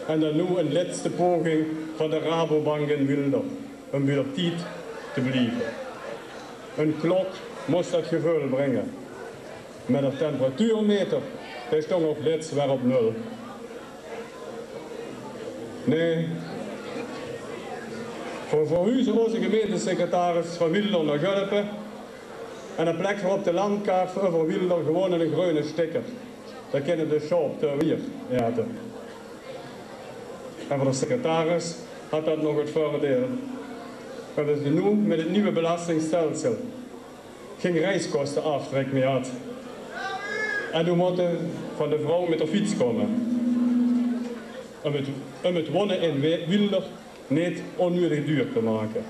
En dan noe 'n lètste poging van de Rabobank in Wilder um bie d'r tied te blieve. 'n Klok mós dat geveul bringe. Mer d'r temperatuurmeter, dae stóng ouch lèts weer op nul. Nae. V'r verhuze ózze gemeintesecretaris van Wilder nao Gulpe. En in plek veur op de landkaart veur euver Wilder gewoon 'ne greune sticker. Dan kinne de sjaop d'r wier aete. En veur de secretaris had dat nog 't veurdeil dat ze noe mit 't nuuj belastingstelsel geng reiskostenaaftrek mie had. En noe mót 'r van de vrouw mit de fiets kómme. Um 't, um 't wonne in Wi-, Wilder neet ónneudig duur te make.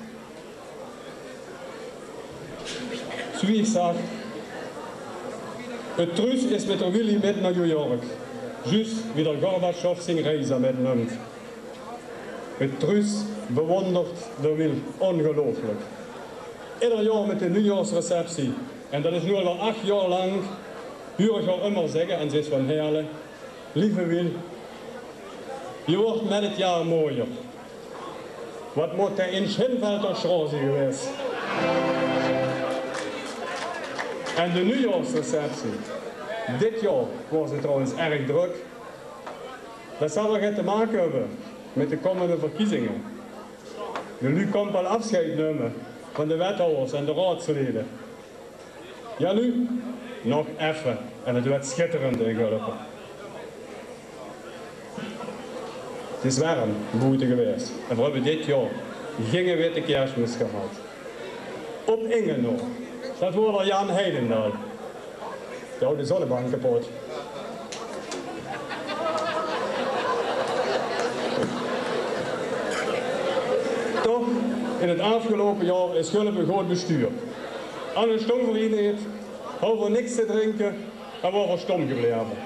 Zoe wie ich zag, 't Truus is mit d'r Willy mit nao New York, zjus wie d'r Gorbatsjov zien reize mitnump. 't Truus bewóndert d'r Wil óngelooflik. Eder jaor mit de nuujjaorsreceptie, en dat is noe al waal ach jaor lank, huur ich häör ummer zègke, en ze is van Heële: Lieve Wil, je wordt met het jaar mooier. Wat mót dae in Schinveld toch sjroon zeen gewaes. En de nuujjaorsreceptie. Dit jaor waor ze trouwens erg drök. Dat zal waal get te make höbbe mit de kómmende verkiezinge. De luuj kómme al aafsjeid numme van de wèthouwers en de raodslede. Jao, noe nog effe en 't wuuert sjitterend in Gulpe. 't Is werm boete gewaes en veer höbbe dit jaor gein witte Keersmis gehad. Op inge nao. Dat waor d'r Jan Heidendaal. Dae haw de zonnebank kepot. Toch, in 't aafgeloupe jaor is Gulpe good bestuurd. Anne Stongverdien heet Hauw v'r niks te drinke en waore v'r stom gebleve.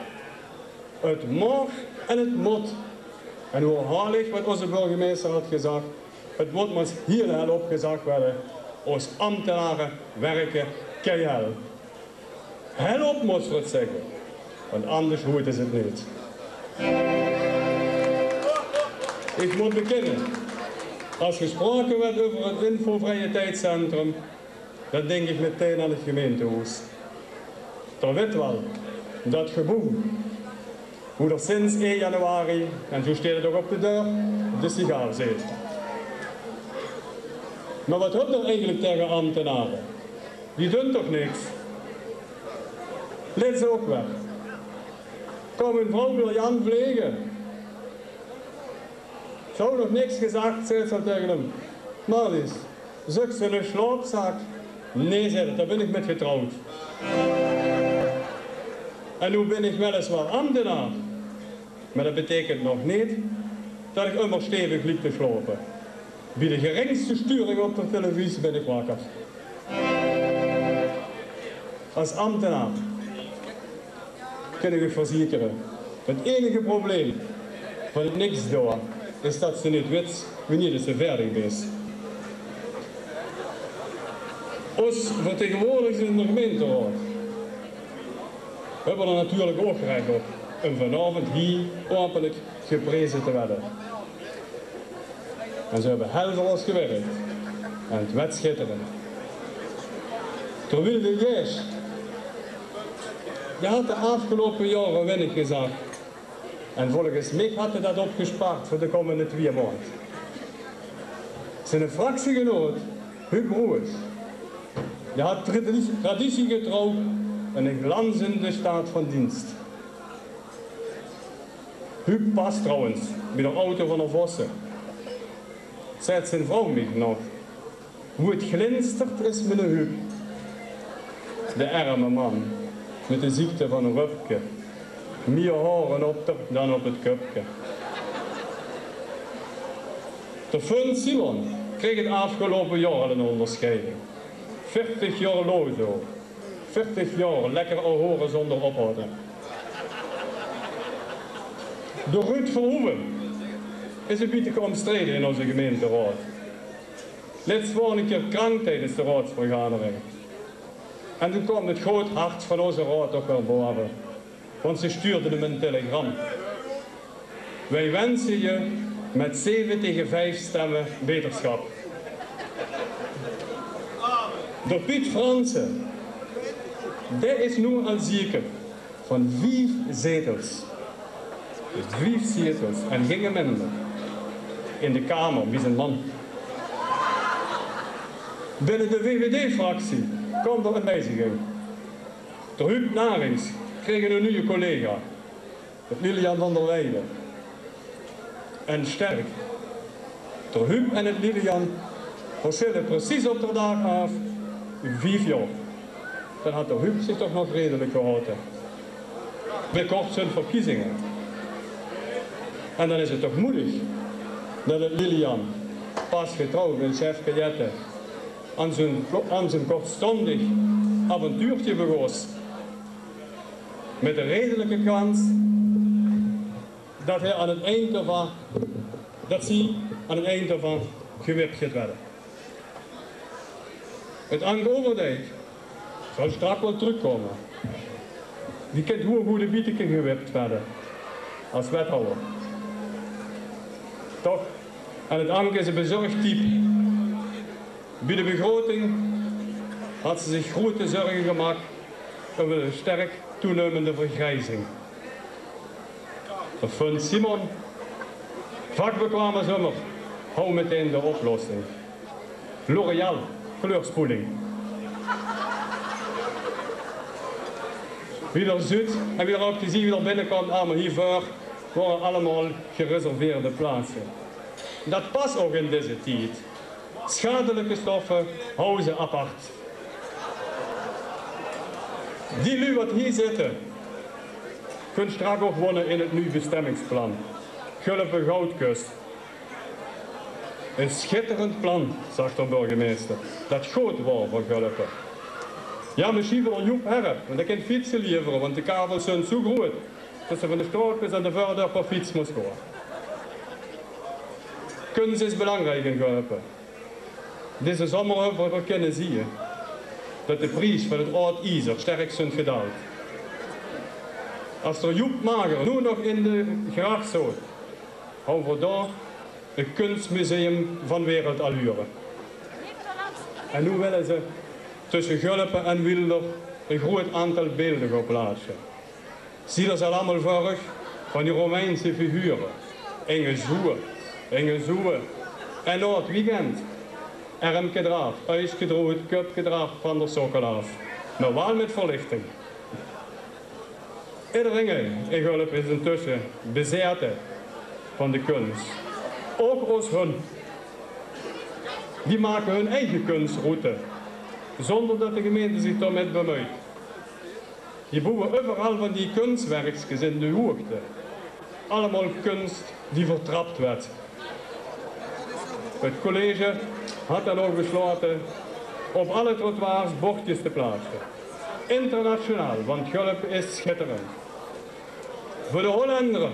't Maag en 't mót. En noe herhaol ich wat ózze burgemeister haet gezag: 't mót mer ins hieël hel opgezag waere: ós ambtenare wirke keihel. Hel op, mós v'r 't zègke, want anders hoeëte ze 't neet. Ich mót bekinne, es gesproke wuuert euver 't Info-Vrije Tiedscentrum, dan dink ich metein aan 't gemeintehoes. D'r wit waal, dat geboew, woe d'r sinds ein januari, en zoe steit 't ouch op de deur, de sigaar zit. Mer wat höb d'r eigelik taenge ambtenare? Die doon toch niks? Lèts ouch weer. Kaom ein vrouw briljant vlege. Ze haw nog niks gezag, zaet ze taenge häöm: "Marlies, zöks se eine slaopzak?" "Nae," zaet 't, "dao bön ich mit getrouwd. En noe bön ich weliswaal ambtenaar, mer dat beteikent nog neet dat ich ummer stevig lik te slaope. Bie de geringste sturing op de televisie bön ich wakker." Es ambtenaar kin ich uch verzekere, 't einige probleem van 't niks doon is dat se neet wits wienie dat se veerdig bis. Ós vertegenwoordigers in de gemeinteraod höbbe d'r natuurlik ouch rech op um vanaovend hie openlik gepreze te waere. En ze höbbe hel veur ós gewirk. En 't waert schitterend. Terwiel de Jees, dae haet de aafgeloupe jaore winnig gezag. En volges mich haet 'r dat opgespaard veur de kómmende twieë maond. Ziene fractiegenoot, Huub Broers, dae haet tradi-, traditiegetrouw eine glanzende staat van dienst. Huub pas trouwens bie d'r auto van d'r Vosse. Zaet zien vrouw mich nog: "Wie 't glinstert is miene Huub." De erme man, mit de ziekte van Rupke. Mieë haore op d'r dan op 't köpke. D'r Fun Simon kreeg 't aafgeloupe jaor al ein óngersjeiding. Veertig jaor LOZO. Veertig jaor lekker ouwhoere zónger ophaoje. D'r Ruud Verhoeven is ein bietje ómstrede in ózze gemeinteraod. Lèts waor 'r ein kier krank tiedes de raodsvergadering. En doe kaom 't groot hart van ózze raod toch waal bove. Want ze stuurde häöm ein telegram: "Wij wensen je met zeve taege vief stemme beterschap." D'r Piet Fransen, dae is noe al zeker van vief zetels. Vief zetels en gein minder. In de Kamer, wie zien man. Binne de VVD-fractie kaom d'r ein wijziging. D'r Huub Narings kreeg ein nuje collega, 't Lilian van der Weijden. En sterk, d'r Huub en 't Lilian versjille precies op d'r daag aaf vief jaor. Dan haet d'r Huub zich toch nog redelik gehaoje. Binnenkort zeen verkiezinge. En dan is 't toch moedig dat 't Lilian, pas getrouwd mit Sjefke Jette, aan zoe'n, aan zoe'n kortstondig avontuurtje begós. Mit de redelike kans dat hae aan 't eind d'rvan, dat zie aan 't eind d'rvan gewip geit waere. 't Ank Overdijk zal strak waal trökkómme. Die kint hoeëg oet e bietje gewip waere es wethouwer. Toch, en 't Ank is e bezörg type. Bie de begroting haet ze zich groeëte zörge gemaak euver de sterk toenuimende vergriezing. D'r Fun Simon, vakbekwaam es ummer, haw metein de oplossing. L'Oréal kleurspoeling. Wie d'r zuut en wie d'r ouch te zeen, wie d'r binnekaomt, allemaol hie veur, waore allemaol gereserveerde plaatse. Dat pas ouch in deze tied. Sjadelike stoffe haw ze apart. Die luuj wat hie zitte, kinne strak ouch wonne in 't nuuj bestemmingsplan Gulpe Goudkust. E sjitterend plan, zag d'r burgemeister, dat good waor veur Gulpe. Jao, mesjiens veur Joep Herp, want dae kint fietse lievere, want de kavels zunt zoe groeët det ze van de sjtraot bis aan de veurdeur per fiets mós gaon. Kuns is belangriek in Gulpe. Deze zomer höbbe v'r kinne zieë det de pries van het aod iezer sterk zunt gedaald. As d'r Joep Mager noe nog in de graaf zoot, houwe v'r dao e kunsmuseum van wereldallure. En noe wille ze tösse Gulpe en Wilder e groeët aantal beelde gaon plaatse. Zie d'r ze allemaol veur uch, van die Romeinse figure. Inge zoeë, inge zoeë. En nao het weekend, ermke d'raaf, uigske d'roet, köpke d'raaf van de sokkel aaf. Mer waal mit verlichting. Ederein in Gulpe is intösse bezaete van de kuns. Ouch ós hun. Die make hun eige kunsroute, zónger det de gemeinte zich daomit bemuit. Die boewe euveral van die kunswerkskes in de hoegte. Allemaol kuns die vertrap wuuert. Het college haet dan ouch beslaote op alle trottoirs bordjes te plaatse. Internationaal, want Gulpe is sjitterend. Veur de Hollendere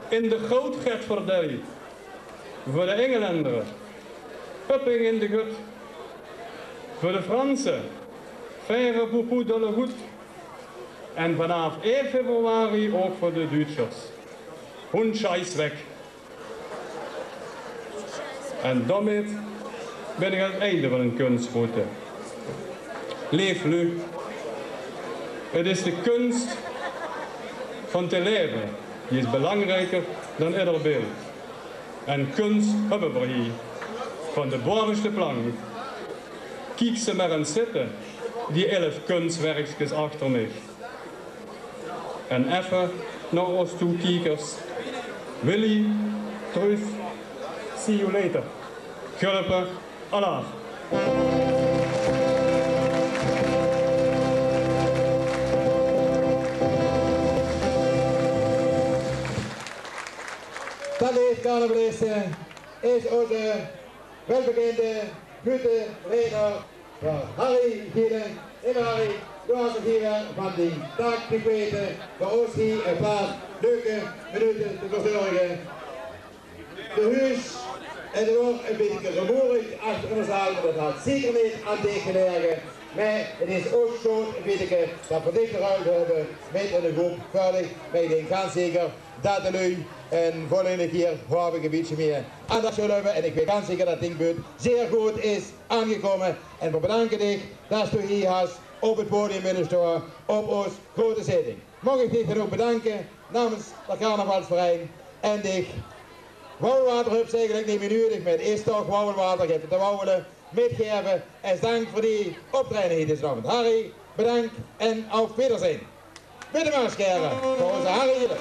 in de goot, getverdei. Veur de Engelendere pupping in de gut. Veur de Franse faire poupou dans la goutte. En vanaaf ein februari ouch veur de Duutsjers. Hun Scheiß weg. En daomit bin ich aan het einde van hun kunsroute. Leef luuj, het is de kuns van te laeve, die is belangrieker dan eder beeld. En kuns höbbe v'r hie, van de bovenste plank. Kiek ze mer ens zitte, die elf kunswerkskes achter mich. En effe nao ós toekiekers. Willy, Truus, see you later. Gulpe, alaaf. Det, leef carnavaliste, is ózze welbekinde buuttereedner, Harry Gielen. Leef Harry, doe has hie weer van dien taak gekwaete veur ós hie e paar leuke minute te verzörge. De huus, het is ouch e bietje rumoerig achter in de zaal, mer det haet zeker neet aan dich gelaege. Mer het is ouch zoe e bietje det v'r dich geruild höbbe mit eine groep veur dich. Mer ich dink gans zeker det de luuj ein volgende kier, haop ich, e bietje mieë aandach zulle höbbe. En ich weit gans zeker det dien buut zeer good is aangekómme. En v'r bedanke dich det doe hie has op het podium wille staon op ós groeëte zitting. Maag ich dich dan ouch bedanke namens de carnavalsverein en dich. Wauwelwater höbs se eigelik neet mieë nuuedig, mer het is toch wauwelwater, geef het te wauwele, mitgaeve es dank veur dien optraeje hie dezen aovend. Harry, bedank en auf Wiedersehen. Mit de mars, gaer, veur ózze Harry Gielen.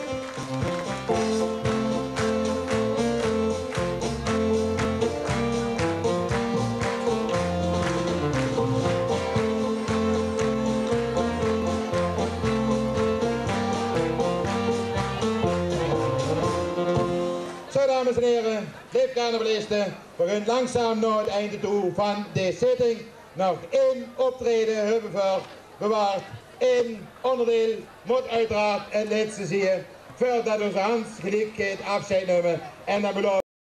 Zo, dames en here, leef carnavaliste, v'r gaon langzaam nao het einde toe van de zitting. Nog ein optraeje höbbe v'r bewaard. Ein óngerdeil mót oeteraard het lètste zieë, veurdet ózze Hans geliek geit aafsjeid numme. En dan beloof